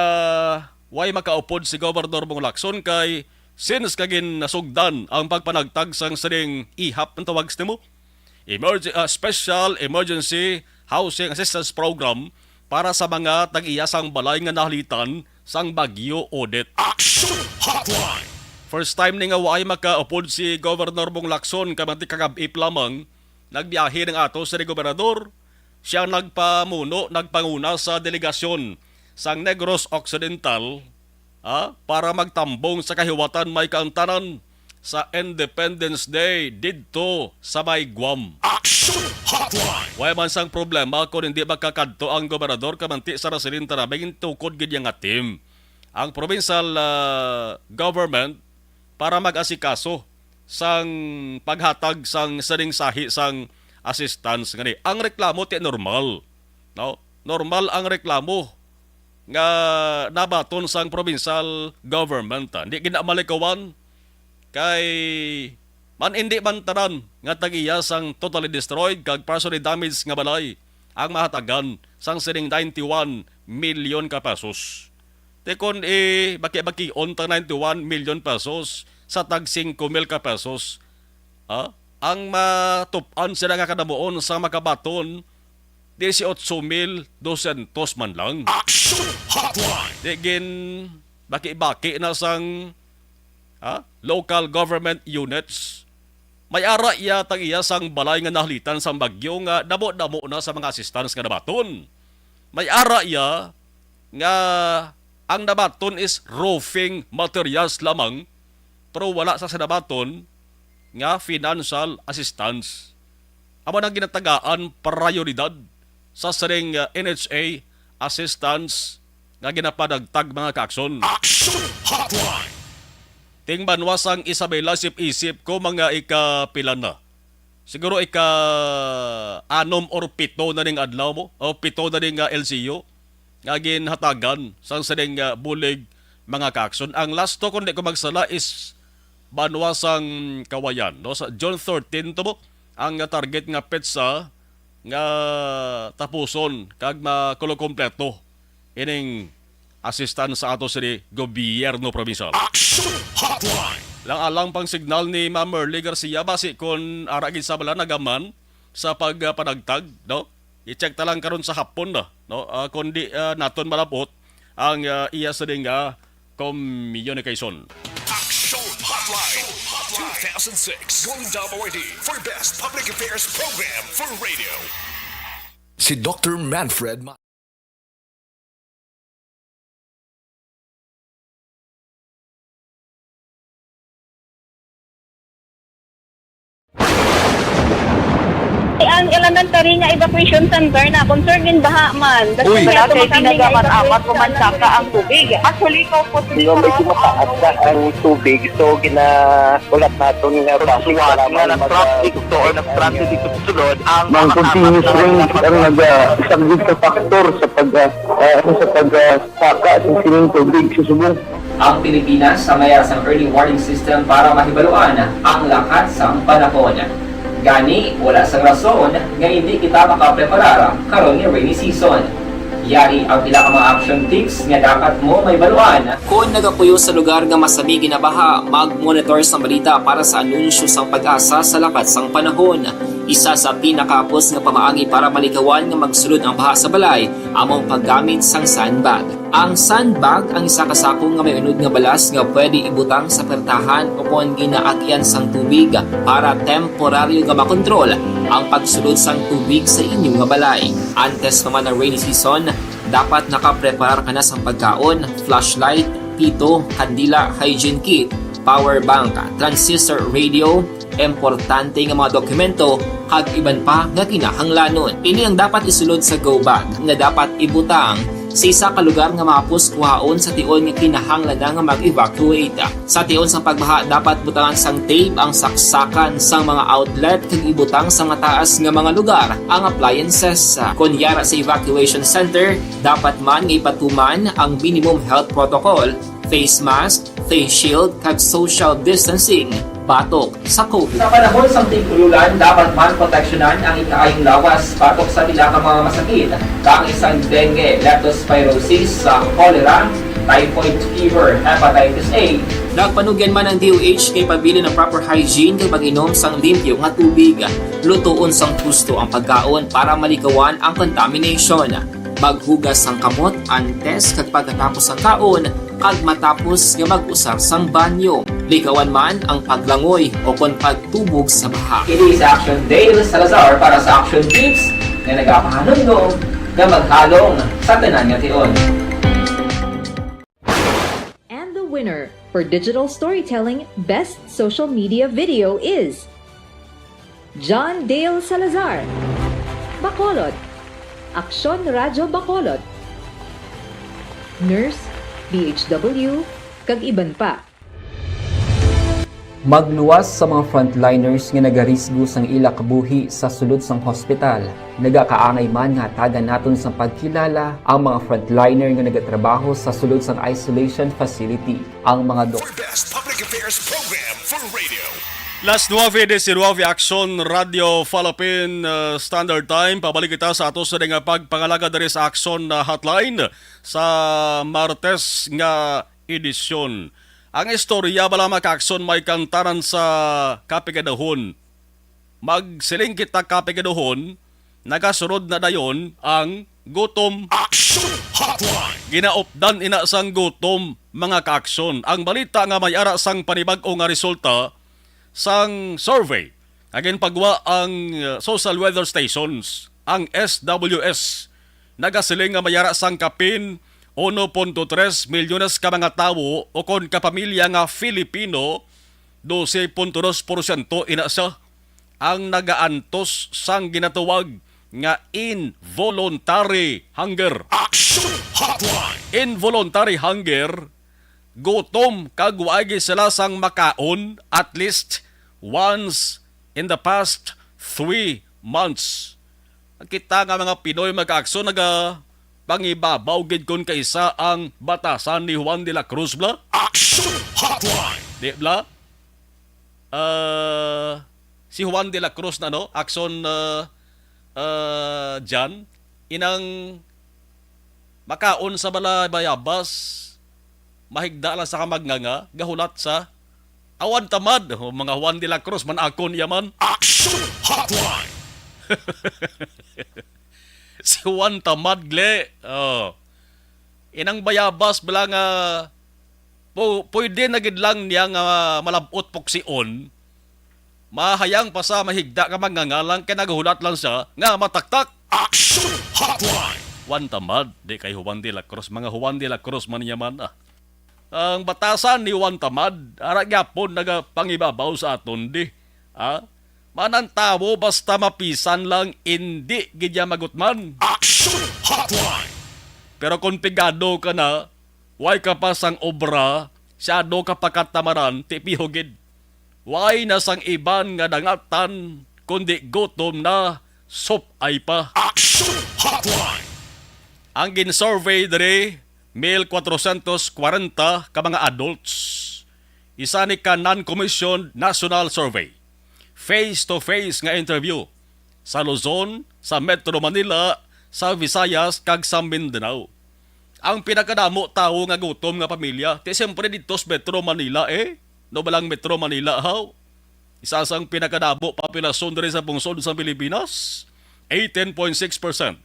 way makaupod si Gobernador Bong Lacson, kay since kagin nasugdan ang pagpanagtag sang sining ihap ang tawag nimo, emerg-, ah, Special Emergency Housing Assistance Program para sa mga tag-iya sang balay nga nahalitan sang Bagyo Odette. Action Hotline! First time ni nga way makaupod si Governor Bong Lacson, kay manti kagab-i pa lamang nagbiyahe ang ato sining gobernador. Siya nagpamuno, nagpanguna sa delegasyon sang Negros Occidental, ah, para magtambong sa kahiwatan may kaantanan sa Independence Day didto sa may Guam. Action Hotline! Way man sang problema kon hindi makakadto ang gobernador, kay manti sa Rasilin Tarabing, tukod gid niya nga team ang provincial, ah, government para mag-asikaso sang paghatag sang sining sahi sang assistance ngani. Ang reklamo ti normal, no? Normal ang reklamo nga nabaton sang provincial government, ah. Hindi gid na malikawan kay man, hindi man tanan nga tag-iya sang totally destroyed kag partially damaged nga balay ang mahatagan sang sining ninety-one million ka pesos. Ti kon i-baki-bakion ta ninety-one million pesos, sa tag singko mil ka pesos. Ha? Ang matup-an sila nga kadamuon sa makabaton, dieciocho mil dosyentos man lang. Action Hotline! Di gin baki-baki na sang, ha? Local government units. May ara iya tag iya sang balay nga nahalitan sang bagyo nga damo-damo na sa mga assistance nga nabaton. May ara iya nga ang nabaton is roofing materials lamang, pero wala sa sinabaton nga financial assistance. Amo nang ginatagaan prioridad sa sining, uh, N H A assistance nga ginapanagtag, mga kaakson. Action Hotline! Ting banwa sang Isabela, isip-isip ko, mga ikapila na. Siguro ika-anom or pito na ning adlaw mo, o pito na ning, ah, L C U nga ginhatagan sang sining, ah, bulig, mga kaakson. Ang last to, kung di ko magsala, is banwa sang Kawayan, no? Sa June thirteen to mo ang target nga petsa nga tapuson kag makulokompleto ining assistance sa ato sini gobyerno probinsyal. Action Hotline! Lang alang pang signal ni Ma'am Merly Garcia, basi kon ara gid sa bala nagaman sa pagpanagtag, no? I-check ta lang karon sa hapon na, no? Ah, kon di, ah, naton malabot ang, ah, iya sini nga communication. Action Hotline two thousand six Golden Dome Awardee for Best Public Affairs Program for Radio. Si Doctor Manfred Ma- Ang elementary nga evacuation center na concern gin baha man. Uy. Wala kay tinaga man amat ko man saka ang tubig. Actually, ko po. Di ba, medyo mataas na ang tubig, so gina-, ulat naton nga basi nga kailangan nag-, nag-traffic to or nag-traffic dito sa sulod ang mga continuous rain ang nag-, ah, isang good factor sa pag, ah, ah, ano, sa pag, ah, saka sa sining tubig sa subong. Ang Pilipinas sa mayar sang early warning system para mahibaluan ang lakat sang panahon. Gani, wala sang rason nga indi kita makapreparar karon nga rainy season. Yari ang pila ka mga action tips nga dapat mo mahibaluan. Kon nagapuyo sa lugar nga masami ginabaha, mag-monitor sang balita para sa anunsyo sang PAGASA sa lakat sang panahon. Isa sa pinakahapos nga pamaagi para malikawan nga magsulod ang baha sa balay amo ang paggamit sang sandbag. Ang sandbag ang isa ka sako nga may unod nga balas nga pwede ibutang sa pertahan o kon ginaagyan sang tubig para temporaryo nga makontrol ang pagsulod sang tubig sa inyo nga balay. Antes pa man ang rainy season, dapat nakapreparar ka na sang pagkaon, flashlight, pito, kandila, hygiene kit, power bank, transistor radio, importante nga mga dokumento, kag iban pa nga kinahanglanon. Ini ang dapat isulod sa go bag nga dapat ibutang sa isa ka lugar nga mahapos kuhaon sa tion nga kinahanglan na nga mag-evacuate. Sa tion sang pagbaha, dapat butangan sang tape ang saksakan sang mga outlet kag ibutang sa mataas nga mga lugar ang appliances. Kon yara sa evacuation center, dapat man nga ipatuman ang minimum health protocol, face mask, face shield, kag social distancing batok sa COVID. Sa panahon sang tig-ululan, dapat man proteksyonan ang ikaayong lawas batok sa pila ka mga masakit, kaangay sang dengue, leptospirosis, sa cholera, typhoid fever, hepatitis A. Nagpanugyan man ang D O H nga ipabilin ang proper hygiene kag mag-inom sang limpyo nga tubig. Lutoon sang husto ang pagkaon para malikawan ang contamination. Maghugas sang kamot antes kag pagkatapos sang kaon, kag matapos nga mag-usar sang banyo. Likawan man ang paglangoy o kon pagtubog sa baha. Ini si Action Dale Salazar para sa Action Tips nga nagapahanumdom nga maghalong sa tanan nga tion. And the winner for digital storytelling best social media video is John Dale Salazar, Bacolod, Aksyon Radyo Bacolod, nurse, B H W, kag iban pa. Magluwas sa mga frontliners nga nagarisgo sang ila kabuhi sa sulod sang hospital. Nagakaangay man nga hatagan naton sang pagkilala ang mga frontliner nga nagatrabaho sa sulod sang isolation facility, ang mga dok- For best public affairs program for radio. Las nueve diecinueve, Aksyon Radyo Philippine, uh, Standard Time. Pabalik kita sa ato sa nga pagpangalaga diri sa Aksyon, uh, Hotline sa Martes nga edisyon. Ang istorya bala, mga kaakson, may kantaran sa kapigaduhon. Magsiling kita kapigaduhon, nagasunod na dayon ang gutom. Action Hotline! Ginaupdan ina sang gutom, mga kaakson. Ang balita nga may ara sang panibag-o nga resulta sang survey nga ginpagwa ang, uh, Social Weather Stations, ang S W S, nagasiling nga may ara sang kapin uno punto tres milyones ka mga tawo ukon ka pamilya nga Filipino, dose punto dos porsyento ina sia ang nagaantos sang ginatawag nga involuntary hunger. Action Hotline! Involuntary hunger, gutom kag wa gid sila sang makaon at least once in the past three months. Kita nga mga Pinoy, mga kaakson, naga pangibabaw gid kon kaisa ang batasan ni Juan de la Cruz bala. Action Hotline! Di bala? Ah, si Juan de la Cruz na, no? Akson, ah, ah, Jan, inang makaon sa bala bayabas, mahigda lang sa kamagnganga, gahulat sa awan tamad. Oh, mga Juan de la Cruz man akon iya man. Action Hotline! Si Juan tamad, gle. Oh. Inang bayabas bala nga pu-, pwede na gid lang niya nga malab-ot puksion. Mahayang pa sa mahigda nga mga ngalan kay naghulat lang siya nga mataktak. Action Hotline! Juan Tamad, di kay Juan de la Cruz. Mga Juan de la Cruz man niya man, ah. Ang batasan ni Juan Tamad, ara gyapon nagapangibabaw sa aton di. Ah? Manang tawo basta mapisan lang, indi gid niya magutman. Action Hotline! Pero kung pigado ka na, way ka pa sang obra, siyado ka pa katamaran, tipiho gid. Way na sang iban nga dangatan, kundi gutom na, sop-ay pa. Action Hotline! Ang gin-survey diri, mil kwatrosyentos kwarenta ka mga adults. Isa ni ka non-commissioned national survey. Face-to-face nga interview sa Luzon, sa Metro Manila, sa Visayas, kag sa Mindanao. Ang pinakadamo tawo nga gutom nga pamilya, ti siyempre didto sa Metro Manila, eh. No ba lang Metro Manila, haw? Isa sang pinakadamo populasyon diri sa pungsod sa Pilipinas, eighteen point six percent.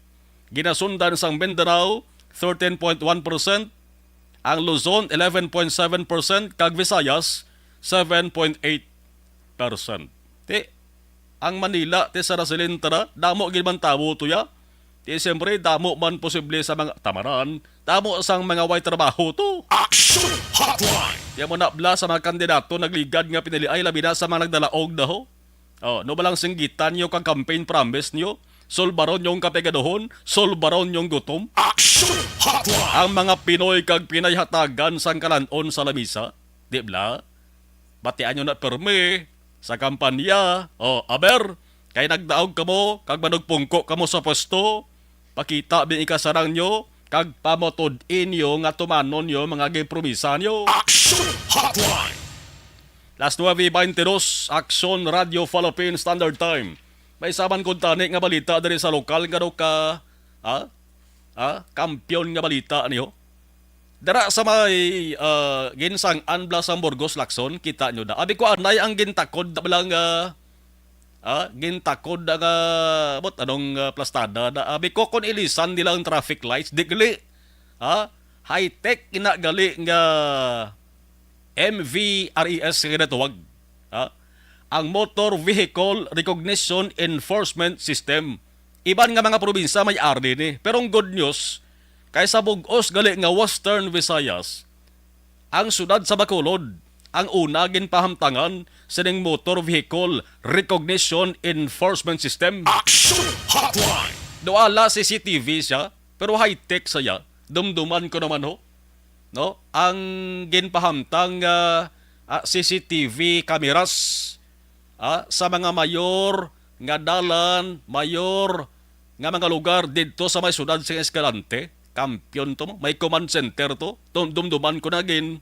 Ginasundan sang Mindanao, thirteen point one percent. Ang Luzon, eleven point seven percent. Kag Visayas, seven point eight percent. Ti, ang Manila, ti, sa Rasilin, tara, damo gid man tawo to ya. Ti, siyempre, damo man posible sa mga tamaran, damo sang mga way trabaho to. Action Hotline! Ti, amo na bala sa mga kandidato nagligad nga piniliay, labi na sa mga nagdalaog na ho. Oh, no ba lang singgitan nyo kag campaign promise nyo? Sulbaron yung kapigaduhon, sulbaron yung gutom. Action Hotline! Ang mga Pinoy kag pinayhatagan sang kalanon sa lamisa, di bala? Batian nyo na pirmi sa kampanya. Oh, aber, kay nagdaog kamo kag manugpungko kamo sa pwesto, pakita bing ikasarang nyo kag pamatud-i nyo nga tumanon nyo mga ginpromisa nyo. Action Hotline! Las nuebe beintidos, Aksyon Radio Philippine Standard Time. May saman kuntani nga balita diri sa lokal nga daw ka, ha? Ha? Kampiyon nga balita niyo. Dara sa may, ah, ginsang-an bala sang Burgos, Lacson, kita nyo da. Abi ko anay ang gintakod na bala nga, ah, gintakod na nga, bot, anong, ah, plastada na. Abi ko kung ilisan nila ang traffic lights, di gali. Ha? High-tech ina gali nga M V R E S nga ginatawag. Ha? Ang Motor Vehicle Recognition Enforcement System. Iban nga mga probinsya may ari ni. Pero ang good news, kay sa bug-os gali nga Western Visayas, ang siyudad sa Bacolod ang una ginpahamtangan sining Motor Vehicle Recognition Enforcement System. Action Hotline! Daw ala C C T V siya, pero high-tech saya. Dumduman ko naman ho, no? Ang ginpahamtang nga, ah, C C T V cameras, ah, sa mga mayor nga dalan, mayor nga mga lugar didto sa may siyudad sa Escalante. Kampiyon to, may command center to. Dum-, dumduman ko na gin,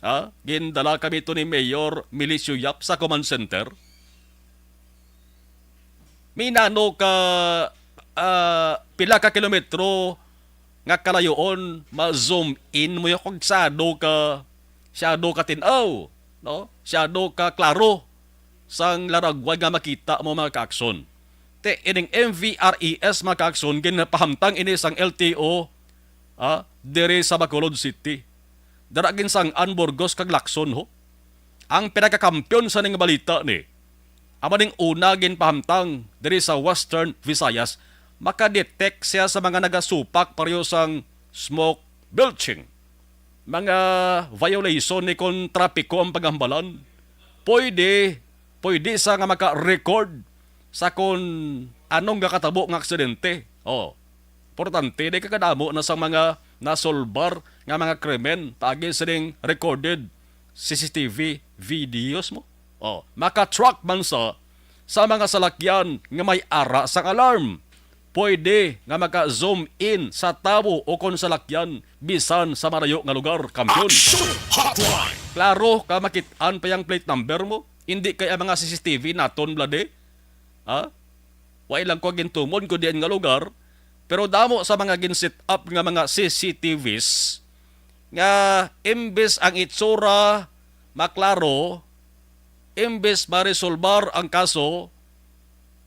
ah, gindala kami to ni Mayor Milicio Yap sa command center. Minano ka, ah, pila ka kilometro nga kalayoon, ma-zoom in mo yung kung sado ka Siyado ka tin-aw, no? Siyado ka klaro sang laragwan nga makita mo, mga kaakson. Ti, ining M V R E S, mga kaakson, ginapahamtang ini sang L T O, ah, diri sa Bacolod City. Dara ginsang-an Burgos kag Lacson, ho. Ang pinakakampiyon sa ning balita ni, amo ning una ginpahamtang diri sa Western Visayas, makadetect siya sa mga nagasupak pareho sang smoke belching, mga violation ni kon trapiko ang paghambalan. Pwede, pwede sa nga maka-record sa kon anong gakatabo nga aksidente. Oh, importante, di ka kadamo na sa mga nasolbar nga mga krimen paagi sining recorded C C T V videos mo. Oh, maka-track man sa, sa mga salakyan nga may ara sang alarm. Pwede nga maka-zoom in sa tawo o kon salakyan bisan sa marayo nga lugar, kampiyon. Action Hotline! Klaro ka makit-an pa yang plate number mo. Hindi kay ang mga C C T V naton, blade. Ha? Wa lang ko gintumon ko diin nga lugar, pero damo sa mga gin-set up nga mga C C T Vs nga imbes ang itsura maklaro, imbes maresolbar ang kaso,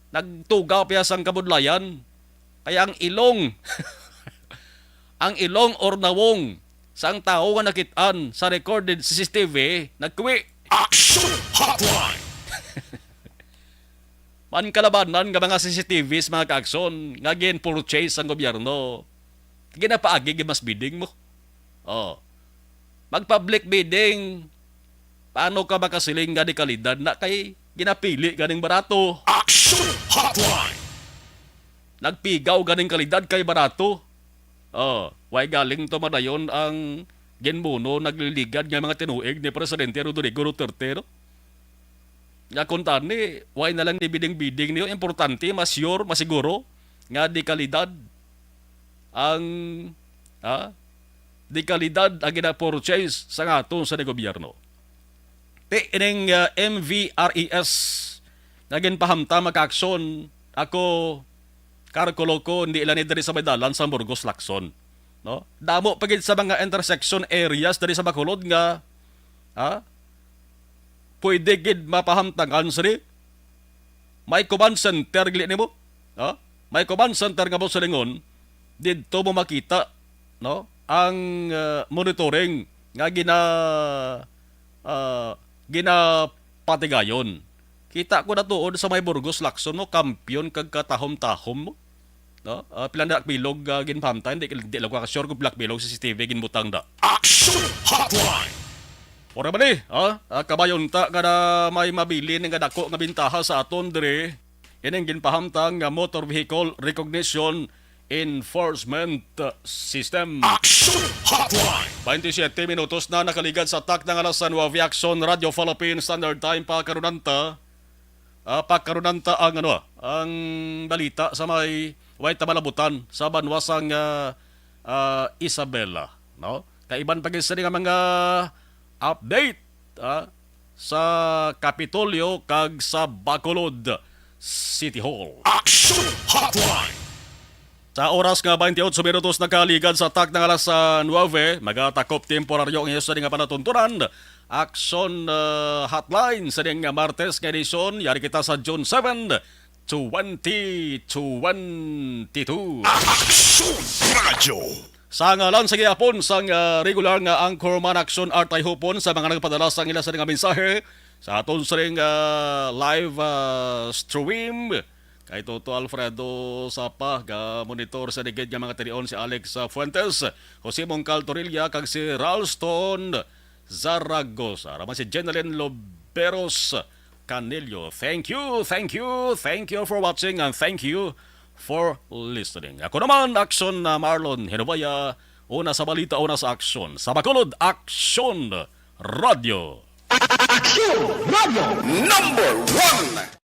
nagtuga pa sang kabudlayan. Kaya ang ilong, ang ilong or nawong sang tawo nga nakit-an sa recorded C C T V, nagkuwi. Action Hotline! Man kalabanan nga mga C C T Vs, mga kaakson, nga gin-purchase sang gobyerno, ginapaagi gid mas bidding mo. Oh. Mag-public bidding. Paano ka makasiling nga di kalidad na kay ginapili ganing barato? Action Hotline! Nagpigaw ganing kalidad kay barato. Oh, way galing to madayon ang ginbuno, nagliligad nga mga tinuig ni Presidente Rodrigo Duterte, no? Nga kuntani, way na lang ni bidding-bidding niyo. Importante, ma-sure, masiguro nga di kalidad ang, ha? Di kalidad ang gina-purchase sa aton sa gobyerno. Ti ining, ah, M V R E S nga ginpahamtang, mga kaakson, ako, karkulo ko, hindi lang ni diri sa may dalan sa Burgos, Lacson, no? Damo pa gid sa mga intersection areas diri sa Bacolod nga, ha? Pwede gid mapahamtangan sini. May command center gili nimo, ha? May command center nga mo silingon, didto mo makita, no? Ang, ah, monitoring nga gina-, ah, ginapatigayon. Kita ko na tuod sa may Burgos, Lacson mo, kampiyon kag katahom-tahom mo. No? Ah, pila na bilog, ah, ginpahamtang? Di, di lang ko sure kung pila bilog sa C C T V ginbutang da. Action Hotline! Ora ba ni? Ah, ah, kabayon ta nga na may mabilin nga dako nga bintaha sa aton diri. Ining ginpahamtang nga motor vehicle recognition enforcement system. Action Hotline! Twenty-seven minutos na nakaligad sa takna nga alas nuebe, Action Radio Philippines Standard Time, pagkarunanta. Ah, pagkarunanta ang, ano, ang balita sa may way ta malabutan sa banwa sang, ah, ah, Isabela, no? Kaiban pa gid sini nga mga update, ah, sa Kapitolyo kag sa Bacolod City Hall. Action Hotline! Sa oras nga twenty-eight minutos nakaligad sa takna nga alas, ah, nuebe, magatakop temporaryo ang iyo sa nga panatuntunan. Action, ah, Hotline sa ning Martes nga edisyon. Yari kita sa June seven, twenty twenty-two. Action Radio! Sa ngalan sa gihapon sang, ah, regular nga anchorman, Action Art Ay Hupon, sa mga nagpadala sang ila sa nga mensahe sa aton sining, ah, live, ah, stream, kay Toto Alfredo Sapa, ga-monitor sa ligid nga mga tinion si Alex, ah, Fuentes, Jose Mongcal Torilla, kag si Ralston Zaragoza. Raman si Jenalyn Loberos Canello. Thank you, thank you, thank you for watching, and thank you for listening. Ako naman, Action na Marlon Hinubaya, una sa balita, una sa aksyon. Sa Bacolod, Action Radio. Action Radio number one.